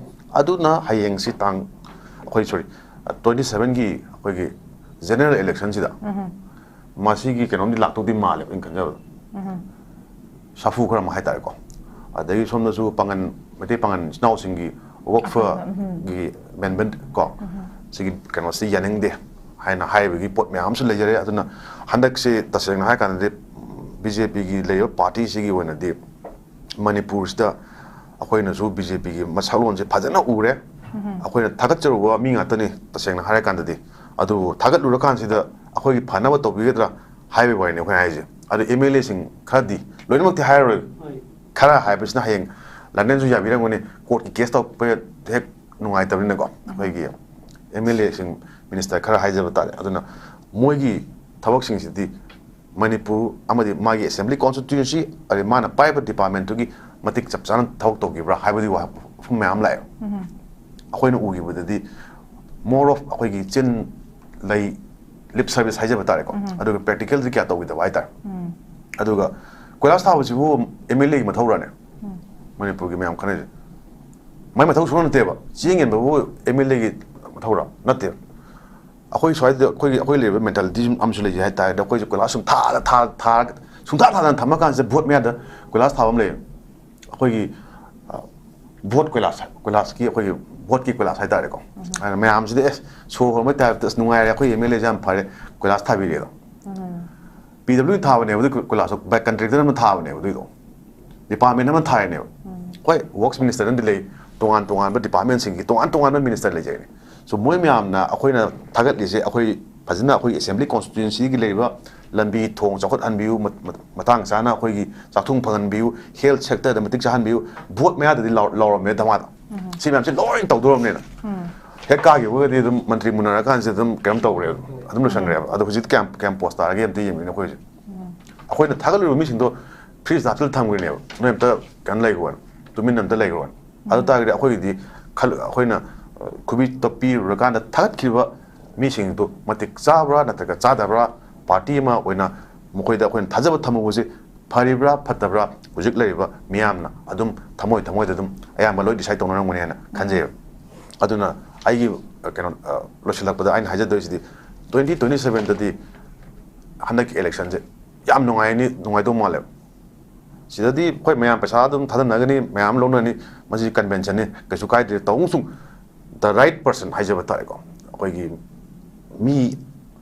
ꯑꯗꯨꯅ ꯍꯌꯦꯡꯁꯤ ꯇꯥꯡ, ꯑꯩꯈꯣꯏ, sorry, twenty seven ꯒꯤ ꯑꯩꯈꯣꯏꯒꯤ general election ꯁꯤꯗ ꯃꯁꯤꯒꯤ ꯀꯩꯅꯣꯝꯗꯤ ꯂꯥꯛꯇꯧꯗꯤ ꯃꯥꯜꯂꯦꯕ, ꯑꯩꯅ ꯈꯟꯖꯕꯗ꯫ ꯁꯥꯐꯨ ꯈꯔ ꯑꯃ ꯍꯥꯏꯇꯥꯔꯦꯀꯣ꯫ ꯑꯗꯒꯤ ꯁꯣꯝꯗꯁꯨ ꯄꯥꯡꯒꯟ, ꯃꯩꯇꯩ ꯄꯥꯡꯒꯟ ꯏꯆꯤꯟ ꯏꯅꯥꯎꯁꯤꯡꯒꯤ ꯋꯥꯀꯐꯒꯤ amendment ꯀꯣ, ꯁꯤꯒꯤ ꯀꯩꯅꯣꯁꯤ ꯌꯥꯅꯤꯡꯗꯦ ꯍꯥꯏꯅ ꯍꯥꯏꯕꯒꯤ ꯄꯣꯠ ꯃꯌꯥꯝ ꯑꯃꯁꯨ ꯂꯩꯖꯔꯦ꯫ ꯑꯗꯨꯅ ꯍꯟꯗꯛꯁꯤ ꯇꯁꯦꯡꯅ ꯍꯥꯏ ꯀꯥꯟꯗꯗꯤ B J P ꯒꯤ ꯂꯩꯔꯤꯕ party ꯁꯤꯒꯤ ꯑꯣꯏꯅꯗꯤ ꯃꯅꯤꯄꯨꯔꯁꯤꯗ ꯑꯩꯈꯣꯏꯅꯁꯨ B J P ꯒꯤ ꯃꯁꯛꯂꯣꯟꯁꯦ ꯐꯖꯅ ꯎꯔꯦ꯫ ꯑꯩꯈꯣꯏꯅ ꯊꯥꯒꯠꯆꯔꯨꯕ ꯃꯤ ꯉꯥꯛꯇꯅꯤ, ꯇꯁꯦꯡꯅ ꯍꯥꯏꯔꯀꯥꯟꯗꯗꯤ꯫ ꯑꯗꯨꯕꯨ ꯊꯥꯒꯠꯂꯨꯔꯀꯥꯟꯁꯤꯗ ꯑꯩꯈꯣꯏꯒꯤ ꯐꯅꯕ ꯇꯧꯕꯤꯒꯗ꯭ꯔꯥ ꯍꯥꯏꯕꯒꯤ ꯋꯥꯔꯤꯅꯤ ꯑꯩꯈꯣꯏꯅ ꯍꯥꯏꯔꯤꯁꯦ꯫ ꯑꯗꯨ M L A ꯁꯤꯡ ꯈꯔꯗꯤ, ꯂꯣꯏꯅꯃꯛꯇꯤ ꯍꯥꯏꯔꯔꯣꯏ, ꯈꯔ ꯍꯥꯏꯕꯁꯤꯅ ꯍꯌꯦꯡ ꯂꯟꯗꯟꯁꯨ ꯌꯥꯕꯤꯔꯝꯒꯅꯤ, court ꯀꯤ case ꯇꯧꯔꯛꯄ ꯍꯦꯛ ꯅꯨꯡꯉꯥꯏꯇꯕꯅꯤꯅꯀꯣ꯫ ꯑꯩꯈꯣꯏꯒꯤ M L A ꯁꯤꯡ, minister ꯈꯔ ꯍꯥꯏꯖꯕ ꯇꯥꯔꯦ꯫ ꯑꯗꯨꯅ ꯃꯣꯏꯒꯤ ꯊꯕꯛꯁꯤꯡꯁꯤꯗꯤ ꯃꯅꯤꯄꯨꯔ ꯑꯃꯗꯤ ꯃꯥꯒꯤ assembly constituency, ꯑꯗꯩ ꯃꯥꯅ ꯄꯥꯏꯔꯤꯕ department ꯇꯨꯒꯤ ꯃꯇꯤꯛ ꯆꯞ ꯆꯥꯅ ꯊꯕꯛ ꯇꯧꯈꯤꯕ꯭ꯔꯥ ꯍꯥꯏꯕꯗꯤ ꯋꯥꯐꯝ ꯃꯌꯥꯝ ꯂꯥꯛꯑꯦ꯫ ꯑꯩꯈꯣꯏꯅ ꯎꯈꯤꯕꯗꯗꯤ more of ꯑꯩꯈꯣꯏꯒꯤ ꯆꯤꯟ ꯂꯩ, lip service ꯍꯥꯏꯖꯕ ꯇꯥꯔꯦꯀꯣ꯫ ꯑꯗꯨꯒ practical ꯗꯤ ꯀꯌꯥ ꯇꯧꯈꯤꯗꯕ ꯍꯥꯏꯇꯥꯔꯦ꯫ ꯑꯗꯨꯒ ꯀꯣꯏꯂꯥꯁ ꯊꯥꯕꯁꯤꯕꯨ M L A ꯒꯤ ꯃꯊꯧꯔꯥꯅꯦ? ꯃꯅꯤꯄꯨꯔꯒꯤ ꯃꯌꯥꯝ ꯈꯟꯅꯔꯤꯁꯦ꯫ ꯃꯥꯏ ꯃꯊꯧ ꯁꯨꯡꯅꯠ ꯅꯠꯇꯦꯕ꯫ ꯆꯦꯡ ꯌꯦꯟꯕꯕꯨ M L A ꯒꯤ ꯃꯊꯧꯔꯥ? ꯅꯠꯇꯦ꯫ ꯑꯩꯈꯣꯏ ꯁ꯭ꯋꯥꯏꯗ ꯑꯩꯈꯣꯏꯒꯤ, ꯑꯩꯈꯣꯏ ꯂꯩꯔꯤꯕ mentality ꯑꯃꯁꯨ ꯂꯩꯖꯩ ꯍꯥꯏ ꯇꯥꯔꯒꯗꯤ, ꯑꯩꯈꯣꯏꯁꯦ ꯀꯣꯏꯂꯥꯁ ꯁꯨꯝ ꯊꯥꯗ ꯊꯥ ꯊꯥ ꯁꯨꯡꯊꯥ ꯊꯥꯗꯅ ꯊꯝꯃꯀꯥꯟꯁꯤꯗ vote ꯃꯌꯥꯗ ꯀꯣꯏꯂꯥꯁ ꯊꯥꯕ ꯑꯃ ꯂꯩꯌꯦ꯫ ꯑꯩꯈꯣꯏꯒꯤ, ꯑ, vote ꯀꯣꯏꯂꯥꯁ, ꯀꯣꯏꯂꯥꯁꯀꯤ, ꯑꯩꯈꯣꯏꯒꯤ vote ꯀꯤ ꯀꯣꯏꯂꯥꯁ ꯍꯥꯏꯇꯥꯔꯦꯀꯣ꯫ ꯑꯗꯨꯅ ꯃꯌꯥꯝꯁꯤꯗꯤ ꯑꯦꯁ, ꯁꯣꯔ ꯍꯣꯟꯕꯩ type ꯇ, "ꯑꯁ, ꯅꯨꯡꯉꯥꯏꯔꯦ, ꯑꯩꯈꯣꯏ M L A ꯁꯦ ꯌꯥꯝ ꯐꯔꯦ, ꯀꯣꯏꯂꯥꯁ ꯊꯥꯕꯤꯔꯦꯗꯣ"꯫ P W ꯊꯥꯕꯅꯦꯕ ꯑꯗꯨ ꯀꯣꯏꯂꯥꯁꯇꯣ, by contractor ꯑꯃ ꯊꯥꯕꯅꯦꯕ ꯑꯗꯨꯏꯗꯣ꯫ Department ꯑꯃ ꯊꯥꯔꯤꯅꯦꯕ꯫ ꯍꯣꯏ, works minister ꯑꯃꯗꯤ ꯂꯩ, ꯇꯣꯉꯥꯟ ꯇꯣꯉꯥꯟꯕ department ꯁꯤꯡꯒꯤ ꯇꯣꯉꯥꯟ ꯇꯣꯉꯥꯟꯕ minister ꯂꯩꯖꯩꯅꯦ꯫ So ꯃꯣꯏ ꯃꯌꯥꯝꯅ ꯑꯩꯈꯣꯏꯅ ꯊꯥꯒꯠꯂꯤꯁꯦ, ꯑꯩꯈꯣꯏ ꯐꯖꯅ ꯑꯩꯈꯣꯏꯒꯤ assembly constituency ꯒꯤ ꯂꯩꯔꯤꯕ ꯂꯝꯕꯤ ꯊꯣꯡ ꯆꯥꯎꯈꯠꯍꯟꯕꯤꯌꯨ, ꯃ-, ꯃ-, ꯃꯇꯥꯡ ꯆꯥꯅ ꯑꯩꯈꯣꯏꯒꯤ ꯆꯥꯛꯊꯨꯡ ꯐꯪꯍꯟꯕꯤꯌꯨ, health sector ꯗ ꯃꯇꯤꯛ ꯆꯥꯍꯟꯕꯤꯌꯨ, vote ꯃꯌꯥꯗꯗꯤ ꯂꯥꯎ-, ꯂꯥꯎꯔꯝꯃꯦ ꯙꯃꯥꯗ꯫ ꯁꯤ ꯃꯌꯥꯝꯁꯦ ꯂꯣꯏ ꯇꯧꯗꯧꯔꯕꯅꯤꯅ꯫ ꯍꯦꯛ ꯀꯥꯈꯤꯕꯒꯗꯤ ꯑꯗꯨꯝ ꯃꯟꯇ꯭ꯔꯤ ꯃꯨꯟꯅꯔꯀꯥꯟꯁꯤꯗ ꯑꯗꯨꯝ ꯀꯩꯅꯣꯝ ꯇꯧꯈ꯭ꯔꯦꯕ, ꯑꯗꯨꯝ ꯂꯣꯏꯁꯟꯈ꯭ꯔꯦꯕ꯫ ꯑꯗꯣ ꯍꯧꯖꯤꯛꯇꯤ ꯀꯌꯥꯝ, ꯀꯌꯥꯝ post ꯇꯥꯔꯒꯦ ꯑꯝꯇ ꯌꯦꯡꯕꯤꯅꯦ ꯑꯩꯈꯣꯏ ꯍꯧꯖꯤꯛ꯫ ꯑꯩꯈꯣꯏꯅ ꯊꯥꯒꯠꯂꯤꯕ ꯃꯤꯁꯤꯡꯗꯣ fridge ꯗ ꯍꯥꯞꯆꯤꯜꯂ ꯊꯝꯈ꯭ꯔꯤꯅꯦꯕ, "ꯅꯣꯏ ꯑꯝꯇ ꯀꯩꯅꯣ ꯂꯩꯈ꯭ꯔꯣꯅ, ꯇꯨꯃꯤꯟꯅ ꯑꯝꯇ ꯂꯩꯈ꯭ꯔꯣꯅ"꯫ ꯑꯗꯨ ꯇꯥꯔꯒꯗꯤ ꯑꯩꯈꯣꯏꯒꯤꯗꯤ ꯈꯜ-, ꯑꯩꯈꯣꯏꯅ, ꯑ, ꯈꯨꯕꯤ ꯇꯞꯄꯤꯔꯨꯔꯀꯥꯟꯗ ꯊꯥꯒꯠꯈꯤꯕ ꯃꯤꯁꯤꯡꯗꯨ ꯃꯇꯤꯛ ꯆꯥꯕ꯭ꯔꯥ ꯅꯠꯇ꯭ꯔꯒ ꯆꯥꯗꯕ꯭ꯔꯥ, party ꯑꯃ ꯑꯣꯏꯅ ꯃꯈꯣꯏꯗ ꯑꯩꯈꯣꯏꯅ ꯊꯥꯖꯕ ꯊꯝꯍꯧꯕꯁꯦ ꯐꯔꯤꯕ꯭ꯔꯥ ꯐꯠꯇꯕ꯭ꯔꯥ ꯍꯧꯖꯤꯛ ꯂꯩꯔꯤꯕ ꯃꯤꯌꯥꯝꯅ ꯑꯗꯨꯝ ꯊꯃꯣꯏ ꯊꯃꯣꯏꯗ ꯑꯗꯨꯝ ꯑꯌꯥꯝꯕ ꯂꯣꯏ decide ꯇꯧꯅꯔꯝꯒꯅꯤ ꯍꯥꯏꯅ ꯈꯟꯖꯩꯕ꯫ ꯑꯗꯨꯅ ꯑꯩꯒꯤ, ꯑ, ꯀꯩꯅꯣ, ꯑ, ꯂꯣꯏꯁꯤꯜꯂꯛꯄꯗ ꯑꯩꯅ ꯍꯥꯏꯖꯗꯣꯏꯁꯤꯗꯤ, twenty twenty seven ꯗꯗꯤ ꯍꯟꯗꯛꯀꯤ election ꯁꯦ ꯌꯥꯝ ꯅꯨꯡꯉꯥꯏꯅꯤ, ꯅꯨꯡꯉꯥꯏꯗꯧ ꯃꯥꯜꯂꯦꯕ꯫ ꯁꯤꯗꯗꯤ ꯑꯩꯈꯣꯏ ꯃꯌꯥꯝ ꯄꯩꯁꯥ ꯑꯗꯨꯝ ꯊꯥꯗꯅꯒꯅꯤ, ꯃꯌꯥꯝ ꯂꯧꯅꯅꯤ, ꯃꯁꯤ convention ꯅꯤ, ꯀꯩꯁꯨ ꯀꯥꯏꯗꯦ꯫ ꯇꯧꯕꯁꯨ the right person ꯍꯥꯏꯖꯕ ꯇꯥꯔꯦꯀꯣ, ꯑꯩꯈꯣꯏꯒꯤ ꯃꯤ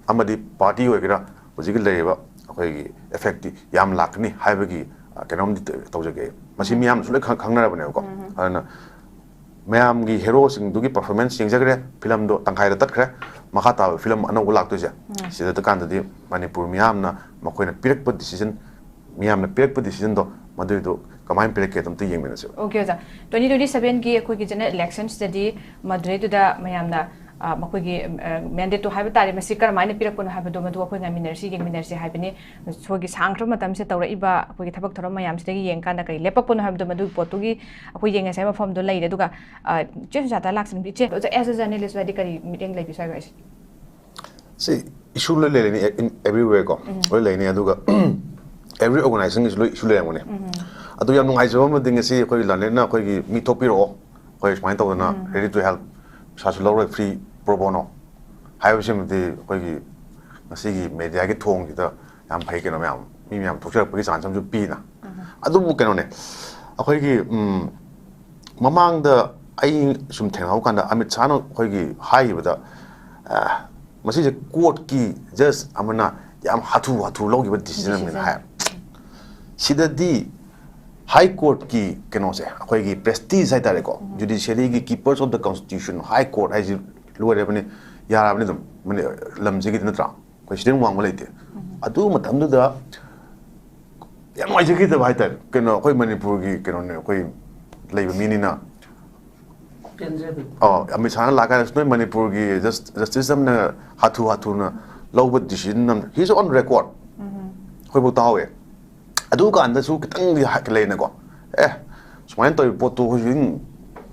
ꯑꯃꯗꯤ party ꯑꯣꯏꯒꯦꯔꯥ, ꯍꯧꯖꯤꯛꯀꯤ ꯂꯩꯔꯤꯕ ꯑꯩꯈꯣꯏꯒꯤ effect ꯇꯤ ꯌꯥꯝ ꯂꯥꯛꯀꯅꯤ ꯍꯥꯏꯕꯒꯤ, ꯑ, ꯀꯩꯅꯣꯝꯗꯤ ꯇ-, ꯇꯧꯖꯒꯦ꯫ ꯃꯁꯤ ꯃꯤꯌꯥꯝꯅꯁꯨ ꯂꯣꯏ ꯈꯪ-, ꯈꯪꯅꯔꯕꯅꯦꯕꯀꯣ꯫ ꯑꯗꯨꯅ ꯃꯌꯥꯝꯒꯤ hero ꯁꯤꯡꯗꯨꯒꯤ performance ꯌꯦꯡꯖꯈ꯭ꯔꯦ, film ꯗꯣ ꯇꯪꯈꯥꯏꯗ ꯇꯠꯈ꯭ꯔꯦ꯫ ꯃꯈꯥ ꯇꯥꯕ film ꯑꯅꯧꯕ ꯂꯥꯛꯇꯣꯏꯁꯦ, ꯁꯤꯗ ꯀꯥꯟꯗꯗꯤ ꯃꯅꯤꯄꯨꯔ ꯃꯤꯌꯥꯝꯅ ꯃꯈꯣꯏꯅ ꯄꯤꯔꯛꯄ decision, ꯃꯤꯌꯥꯝꯅ ꯄꯤꯔꯛꯄ decision ꯗꯣ, ꯃꯗꯨꯏꯗꯣ ꯀꯃꯥꯏꯅ ꯄꯤꯔꯛꯀꯦ ꯑꯗꯨꯝꯇ ꯌꯦꯡꯃꯤꯟꯅꯁꯦꯕ꯫ OK ꯑꯣꯖꯥ, twenty twenty seven ꯒꯤ ꯑꯩꯈꯣꯏꯒꯤ general election ꯁꯤꯗꯗꯤ ꯃꯗꯨꯗꯩꯗꯨꯗ ꯃꯌꯥꯝꯅ ꯑ, ꯃꯈꯣꯏꯒꯤ ꯃꯦꯟꯗꯦꯠꯇꯨ ꯍꯥꯏꯕ ꯇꯥꯔꯦ, ꯃꯁꯤ ꯀꯔꯝꯍꯥꯏꯅ ꯄꯤꯔꯛꯄꯅꯣ ꯍꯥꯏꯕꯗꯣ ꯃꯗꯨ ꯑꯩꯈꯣꯏ ꯉꯥꯏꯃꯤꯟꯅꯔꯁꯤ, ꯌꯦꯡꯃꯤꯟꯅꯔꯁꯤ ꯍꯥꯏꯕꯅꯤ꯫ ꯁꯣꯏꯒꯤ ꯁꯥꯡꯈ꯭ꯔꯕ ꯃꯇꯝꯁꯤꯗ ꯇꯧꯔꯛꯏꯕ ꯑꯩꯈꯣꯏꯒꯤ ꯊꯕꯛ ꯊꯧꯔꯝ ꯃꯌꯥꯝꯁꯤꯗꯒꯤ ꯌꯦꯡꯀꯥꯟꯗ ꯀꯔꯤ ꯂꯦꯞꯄꯛꯄꯅꯣ ꯍꯥꯏꯕꯗꯣ ꯃꯗꯨꯒꯤ ꯄꯣꯠꯇꯨꯒꯤ ꯑꯩꯈꯣꯏ ꯌꯦꯡꯉꯁꯤ ꯍꯥꯏꯕ ꯃꯐꯝꯗꯣ ꯂꯩꯔꯦ꯫ ꯑꯗꯨꯒ, ꯑ, ꯏꯆꯦ ꯁꯨꯖꯥꯇꯥ ꯂꯥꯛꯁꯤꯟꯕꯤ, ꯏꯆꯦ, as a journalist ꯍꯥꯏꯗꯤ ꯀꯔꯤ ꯃꯤꯠꯌꯦꯡ ꯂꯩꯕꯤ ꯁ꯭ꯋꯥꯏꯒ ꯑꯩꯁꯦ? ꯁꯤ ꯏꯁꯨ ꯂꯣꯏ ꯂꯩꯔꯅꯤ, everywhere ꯀꯣ, ꯂꯣꯏ ꯂꯩꯅꯤ꯫ ꯑꯗꯨꯒ every organizationꯒꯤꯁꯨ ꯂꯣꯏ ꯏꯁꯨ ꯂꯩꯔꯝꯒꯅꯤ꯫ ꯑꯗꯨ ꯌꯥꯝ ꯅꯨꯡꯉꯥꯏꯖꯕ ꯑꯃꯗꯤ ꯉꯁꯤ ꯑꯩꯈꯣꯏ ꯂꯥꯟꯂꯦꯟꯅ ꯑꯩꯈꯣꯏꯒꯤ ꯃꯤ ꯊꯣꯛꯄꯤꯔꯛꯑꯣ, ꯑꯩꯈꯣꯏ ꯁꯨꯃꯥꯏꯅ ꯇꯧꯗꯅ ready to help, ꯄꯩꯁꯥꯁꯨ ꯂꯧꯔꯣꯏ, free pro bono ꯍꯥꯏꯕꯁꯤꯃꯗꯤ ꯑꯩꯈꯣꯏꯒꯤ ꯉꯁꯤꯒꯤ mediaꯒꯤ ꯊꯣꯡꯁꯤꯗ ꯌꯥꯝ ꯐꯩ꯫ ꯀꯩꯅꯣ ꯃꯌꯥꯝ, ꯃꯤ ꯃꯌꯥꯝ ꯊꯣꯛꯆꯔꯛꯄꯒꯤ chance ꯑꯃꯁꯨ ꯄꯤꯅ꯫ ꯑꯗꯨꯕꯨ ꯀꯩꯅꯣꯅꯦ, ꯑꯩꯈꯣꯏꯒꯤ ꯎꯝ, ꯃꯃꯥꯡꯗ ꯑꯩ ꯁꯨꯝ ꯊꯦꯡꯅꯍꯧ ꯀꯥꯟꯗ ꯑꯃꯤꯠ ꯁꯥꯍꯅ ꯑꯩꯈꯣꯏꯒꯤ ꯍꯥꯏꯈꯤꯕꯗ, ꯑ, ꯃꯁꯤꯁꯦ courtꯀꯤ judge ꯑꯃꯅ ꯌꯥꯝ ꯍꯥꯊꯨ ꯍꯥꯊꯨ ꯂꯧꯈꯤꯕ decision ꯑꯃꯅ ꯍꯥꯏ꯫ ꯁꯤꯗꯗꯤ high courtꯀꯤ ꯀꯩꯅꯣꯁꯦ, ꯑꯩꯈꯣꯏꯒꯤ prestige ꯍꯥꯏꯇꯥꯔꯦꯀꯣ, judiciaryꯒꯤ keepers of the constitution, high court ꯍꯥꯏꯁꯤ ꯂꯣꯏꯔꯕꯅꯤ, ꯌꯥꯔꯕꯅꯤ ꯑꯗꯨꯝ, ꯃꯅꯤ-, ꯂꯝꯁꯤꯒꯤꯗꯤ ꯅꯠꯇ꯭ꯔꯥ? ꯑꯩꯈꯣꯏ ꯁꯤꯗꯩ ꯋꯥꯡꯕ ꯂꯩꯇꯦ꯫ ꯑꯗꯨ ꯃꯇꯝꯗꯨꯗ ꯌꯥꯝ ꯅꯨꯡꯉꯥꯏꯖꯈꯤꯗꯕ ꯍꯥꯏꯇꯥꯔꯦ꯫ ꯀꯩꯅꯣ, ꯑꯩꯈꯣꯏ ꯃꯅꯤꯄꯨꯔꯒꯤ ꯀꯩꯅꯣꯅꯦ, ꯑꯩꯈꯣꯏ ꯂꯩꯕ ꯃꯤꯅꯤꯅ꯫ ꯄꯦꯟꯖꯗꯕ꯫ ꯑꯣ, ꯑꯃꯤꯠ ꯁꯥꯍꯅ ꯂꯥꯛꯀꯥꯟꯗ ꯅꯣꯏ ꯃꯅꯤꯄꯨꯔꯒꯤ just-, justice ꯑꯃꯅ ꯍꯥꯊꯨ ꯍꯥꯊꯨꯅ ꯂꯧꯕ decision ꯑꯃ, he's on record꯫ ꯑꯩꯈꯣꯏꯐꯥꯎ ꯇꯥꯍꯧꯋꯦ꯫ ꯑꯗꯨ ꯀꯥꯟꯗꯁꯨ ꯈꯤꯇꯪꯗꯤ ꯍꯥ-, ꯂꯩꯅꯀꯣ꯫ ꯑꯦ, ꯁꯨꯃꯥꯏꯅ ꯇꯧꯔꯤꯕ ꯄꯣꯠꯇꯨ ꯑꯩꯈꯣꯏꯁꯨ ꯑꯗꯨꯝ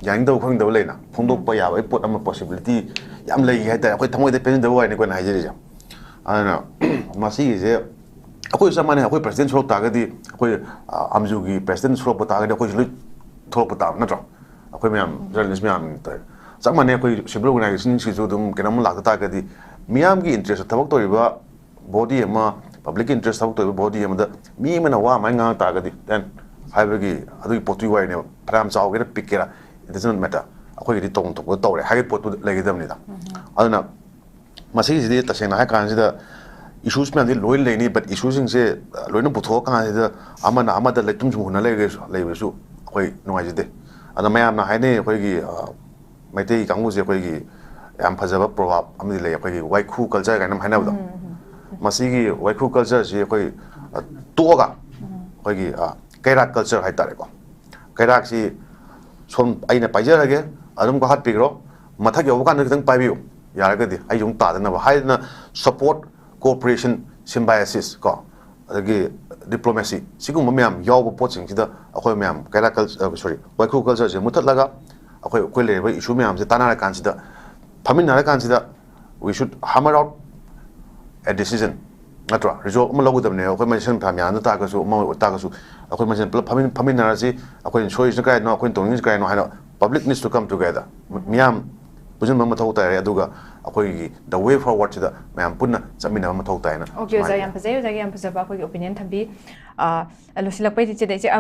ꯌꯥꯅꯤꯡꯗꯕ ꯈꯪꯗꯕ ꯂꯩꯅ꯫ ꯐꯣꯡꯗꯣꯛꯄ ꯌꯥꯕꯒꯤ ꯄꯣꯠ ꯑꯃ, possibility ꯌꯥꯝ ꯂꯩ ꯍꯥꯏꯇꯥꯔꯦ꯫ ꯑꯩꯈꯣꯏ ꯊꯃꯣꯏꯗ ꯄꯦꯟꯖꯗꯕ ꯋꯥꯅꯤꯀꯣ ꯑꯩꯅ ꯍꯥꯏꯖꯔꯤꯁꯦ꯫ ꯑꯗꯨꯅ ꯃꯁꯤꯒꯤꯁꯦ ꯑꯩꯈꯣꯏꯁꯨ ꯆꯞ ꯃꯥꯟꯅꯩ꯫ ꯑꯩꯈꯣꯏ president ꯊꯣꯛꯂꯛ ꯇꯥꯔꯒꯗꯤ, ꯑꯩꯈꯣꯏ, ꯑ, ꯑꯝꯖꯨꯒꯤ president ꯊꯣꯛꯂꯛꯄ ꯇꯥꯔꯒꯗꯤ ꯑꯩꯈꯣꯏꯁꯨ ꯂꯣꯏ ꯊꯣꯛꯂꯛꯄ ꯇꯥꯕ ꯅꯠꯇ꯭ꯔꯣ? ꯑꯩꯈꯣꯏ ꯃꯌꯥꯝ journalist ꯃꯌꯥꯝ ꯇꯧꯔꯦ꯫ ꯆꯞ ꯃꯥꯟꯅꯩ꯫ ꯑꯩꯈꯣꯏ civil organizationꯁꯤꯡꯁꯨ ꯑꯗꯨꯝ ꯀꯩꯅꯣꯝ ꯂꯥꯛꯇ ꯇꯥꯔꯒꯗꯤ ꯃꯤꯌꯥꯝꯒꯤ interest ꯊꯕꯛ ꯇꯧꯔꯤꯕ body ꯑꯃ, public interest ꯊꯕꯛ ꯇꯧꯔꯤꯕ body ꯑꯃꯗ ꯃꯤ ꯑꯃꯅ ꯋꯥ ꯑꯃ ꯉꯥꯡꯉꯛ ꯇꯥꯔꯒꯗꯤ, then ꯍꯥꯏꯕꯒꯤ ꯑꯗꯨꯒꯤ ꯄꯣꯠꯇꯨꯒꯤ ꯋꯥꯔꯤꯅꯦꯕ꯫ ꯐꯅꯌꯥꯝ ꯆꯥꯎꯒꯦꯔꯥ ꯄꯤꯛꯀꯦꯔꯥ, it doesn't matter꯫ ꯑꯩꯈꯣꯏꯒꯤꯗꯤ ꯇꯧꯐꯝ ꯊꯣꯛꯄ ꯇꯧꯔꯦ ꯍꯥꯏꯕꯒꯤ ꯄꯣꯠꯇꯨ ꯂꯩꯒꯗꯕꯅꯤꯗ꯫ ꯑꯗꯨꯅ ꯃꯁꯤꯒꯤꯁꯤꯗꯤ ꯇꯁꯦꯡꯅ ꯍꯥꯏ ꯀꯥꯟꯁꯤꯗ issues ꯃꯌꯥꯝꯗꯤ ꯂꯣꯏ ꯂꯩꯅꯤ, but issueꯁꯤꯡꯁꯦ ꯂꯣꯏꯅ ꯄꯨꯊꯣꯛꯑ ꯀꯥꯟꯁꯤꯗ ꯑꯃꯅ ꯑꯃꯗ ꯂꯩꯇꯨꯝ ꯁꯨꯝ ꯍꯨꯟꯅ ꯂꯩꯔꯒꯁꯨ, ꯂꯩꯕꯁꯨ ꯑꯩꯈꯣꯏ ꯅꯨꯡꯉꯥꯏꯖꯗꯦ꯫ ꯑꯗ ꯃꯌꯥꯝꯅ ꯍꯥꯏꯅꯩ, ꯑꯩꯈꯣꯏꯒꯤ, ꯑ, ꯃꯩꯇꯩ ꯀꯥꯡꯕꯨꯁꯦ ꯑꯩꯈꯣꯏꯒꯤ ꯌꯥꯝ ꯐꯖꯕ proverb ꯑꯃꯗꯤ ꯂꯩ, ꯑꯩꯈꯣꯏꯒꯤ ꯋꯥꯏꯈꯨ culture ꯀꯥꯏꯅ ꯑꯃ ꯍꯥꯏꯅꯕꯗꯣ꯫ ꯃꯁꯤꯒꯤ ꯋꯥꯏꯈꯨ cultureꯁꯤ ꯑꯩꯈꯣꯏ, ꯑ, ꯇꯣꯛꯑꯒ ꯑꯩꯈꯣꯏꯒꯤ, ꯑ, ꯀꯩꯔꯥꯛ culture ꯍꯥꯏꯇꯥꯔꯦꯀꯣ꯫ ꯀꯩꯔꯥꯛꯁꯤ ꯁꯣꯝ ꯑꯩꯅ ꯄꯥꯏꯖꯔꯒꯦ, ꯑꯗꯨꯝ ꯀꯥꯈꯠꯄꯤꯈ꯭ꯔꯣ꯫ ꯃꯊꯛ ꯌꯧꯕ ꯀꯥꯟꯗ ꯈꯤꯇꯪ ꯄꯥꯏꯕꯤꯌꯨ, ꯌꯥꯔꯒꯗꯤ ꯑꯩ ꯑꯃꯨꯛ ꯇꯥꯗꯅꯕ ꯍꯥꯏꯗꯅ, ꯁꯄꯣꯔꯠ, ꯀꯣꯑꯣꯄꯔꯦꯁꯟ, ꯁꯤꯝꯕꯥꯏꯑꯦꯁꯤꯁ ꯀꯣ, ꯑꯗꯒꯤ ꯗꯤꯄ꯭ꯂꯣꯃꯦꯁꯤ, ꯁꯤꯒꯨꯝꯕ ꯃꯌꯥꯝ ꯌꯥꯎꯕ ꯄꯣꯠꯁꯤꯡꯁꯤꯗ ꯑꯩꯈꯣꯏ ꯃꯌꯥꯝ ꯀꯩꯔꯥꯛ ꯀꯜ-, ꯑ, sorry, ꯋꯥꯏꯈꯨ ꯀꯜꯆꯔꯁꯦ ꯃꯨꯠꯊꯠꯂꯒ ꯑꯩꯈꯣꯏ, ꯑꯩꯈꯣꯏ ꯂꯩꯔꯤꯕ ꯏꯁꯨ ꯃꯌꯥꯝꯁꯦ ꯇꯥꯟꯅꯔꯀꯥꯟꯁꯤꯗ, ꯐꯝꯃꯤꯟꯅꯔꯀꯥꯟꯁꯤꯗ, we should hammer out a decision, ꯅꯠꯇ꯭ꯔꯣ? ꯔꯤꯖꯣꯜꯕ ꯑꯃ ꯂꯧꯒꯗꯕꯅꯦ꯫ ꯑꯩꯈꯣꯏ ꯃꯁꯦꯟ ꯐꯅꯌꯥꯝ ꯌꯥꯝꯅ ꯇꯥꯔꯒꯁꯨ, ꯑꯃ ꯑꯣꯏ ꯇꯥꯔꯒꯁꯨ, ꯑꯩꯈꯣꯏ ꯃꯁꯦꯟ ꯄꯨꯂꯞ ꯐꯝꯃꯤꯟ-, ꯐꯝꯃꯤꯟꯅꯔꯁꯤ, ꯑꯩꯈꯣꯏꯅ ꯁꯣꯏꯔꯤꯁꯤꯅ ꯀꯔꯥꯏꯅꯣ, ꯑꯩꯈꯣꯏꯅ ꯇꯧꯅꯤꯡꯉꯤꯁꯤ ꯀꯔꯥꯏꯅꯣ ꯍꯥꯏꯅ, public needs to come together. ꯃꯤꯌꯥꯝ ꯄꯨꯟꯁꯤꯟꯕ ꯃꯊꯧ ꯇꯥꯔꯦ, ꯑꯗꯨꯒ ꯑꯩꯈꯣꯏꯒꯤ the way forward ꯁꯤꯗ ꯃꯌꯥꯝ ꯄꯨꯟꯅ ꯆꯠꯃꯤꯟꯅꯕ ꯃꯊꯧ ꯇꯥꯏꯅ ꯑꯣꯀꯦ, ꯑꯣꯖꯥ, ꯁꯨꯃꯥꯏꯅ ꯌꯥꯝ ꯐꯖꯩ꯫ ꯑꯣꯖꯥꯒꯤ ꯌꯥꯝ ꯐꯖꯕ ꯑꯩꯈꯣꯏꯒꯤ ꯑꯣꯄꯤꯅꯤꯌꯟ ꯊꯝꯕꯤ꯫ ꯑ, ꯂꯣꯏꯁꯤꯜꯂꯛꯄꯩꯗꯤ ꯏꯆꯦꯗ ꯏꯆꯦ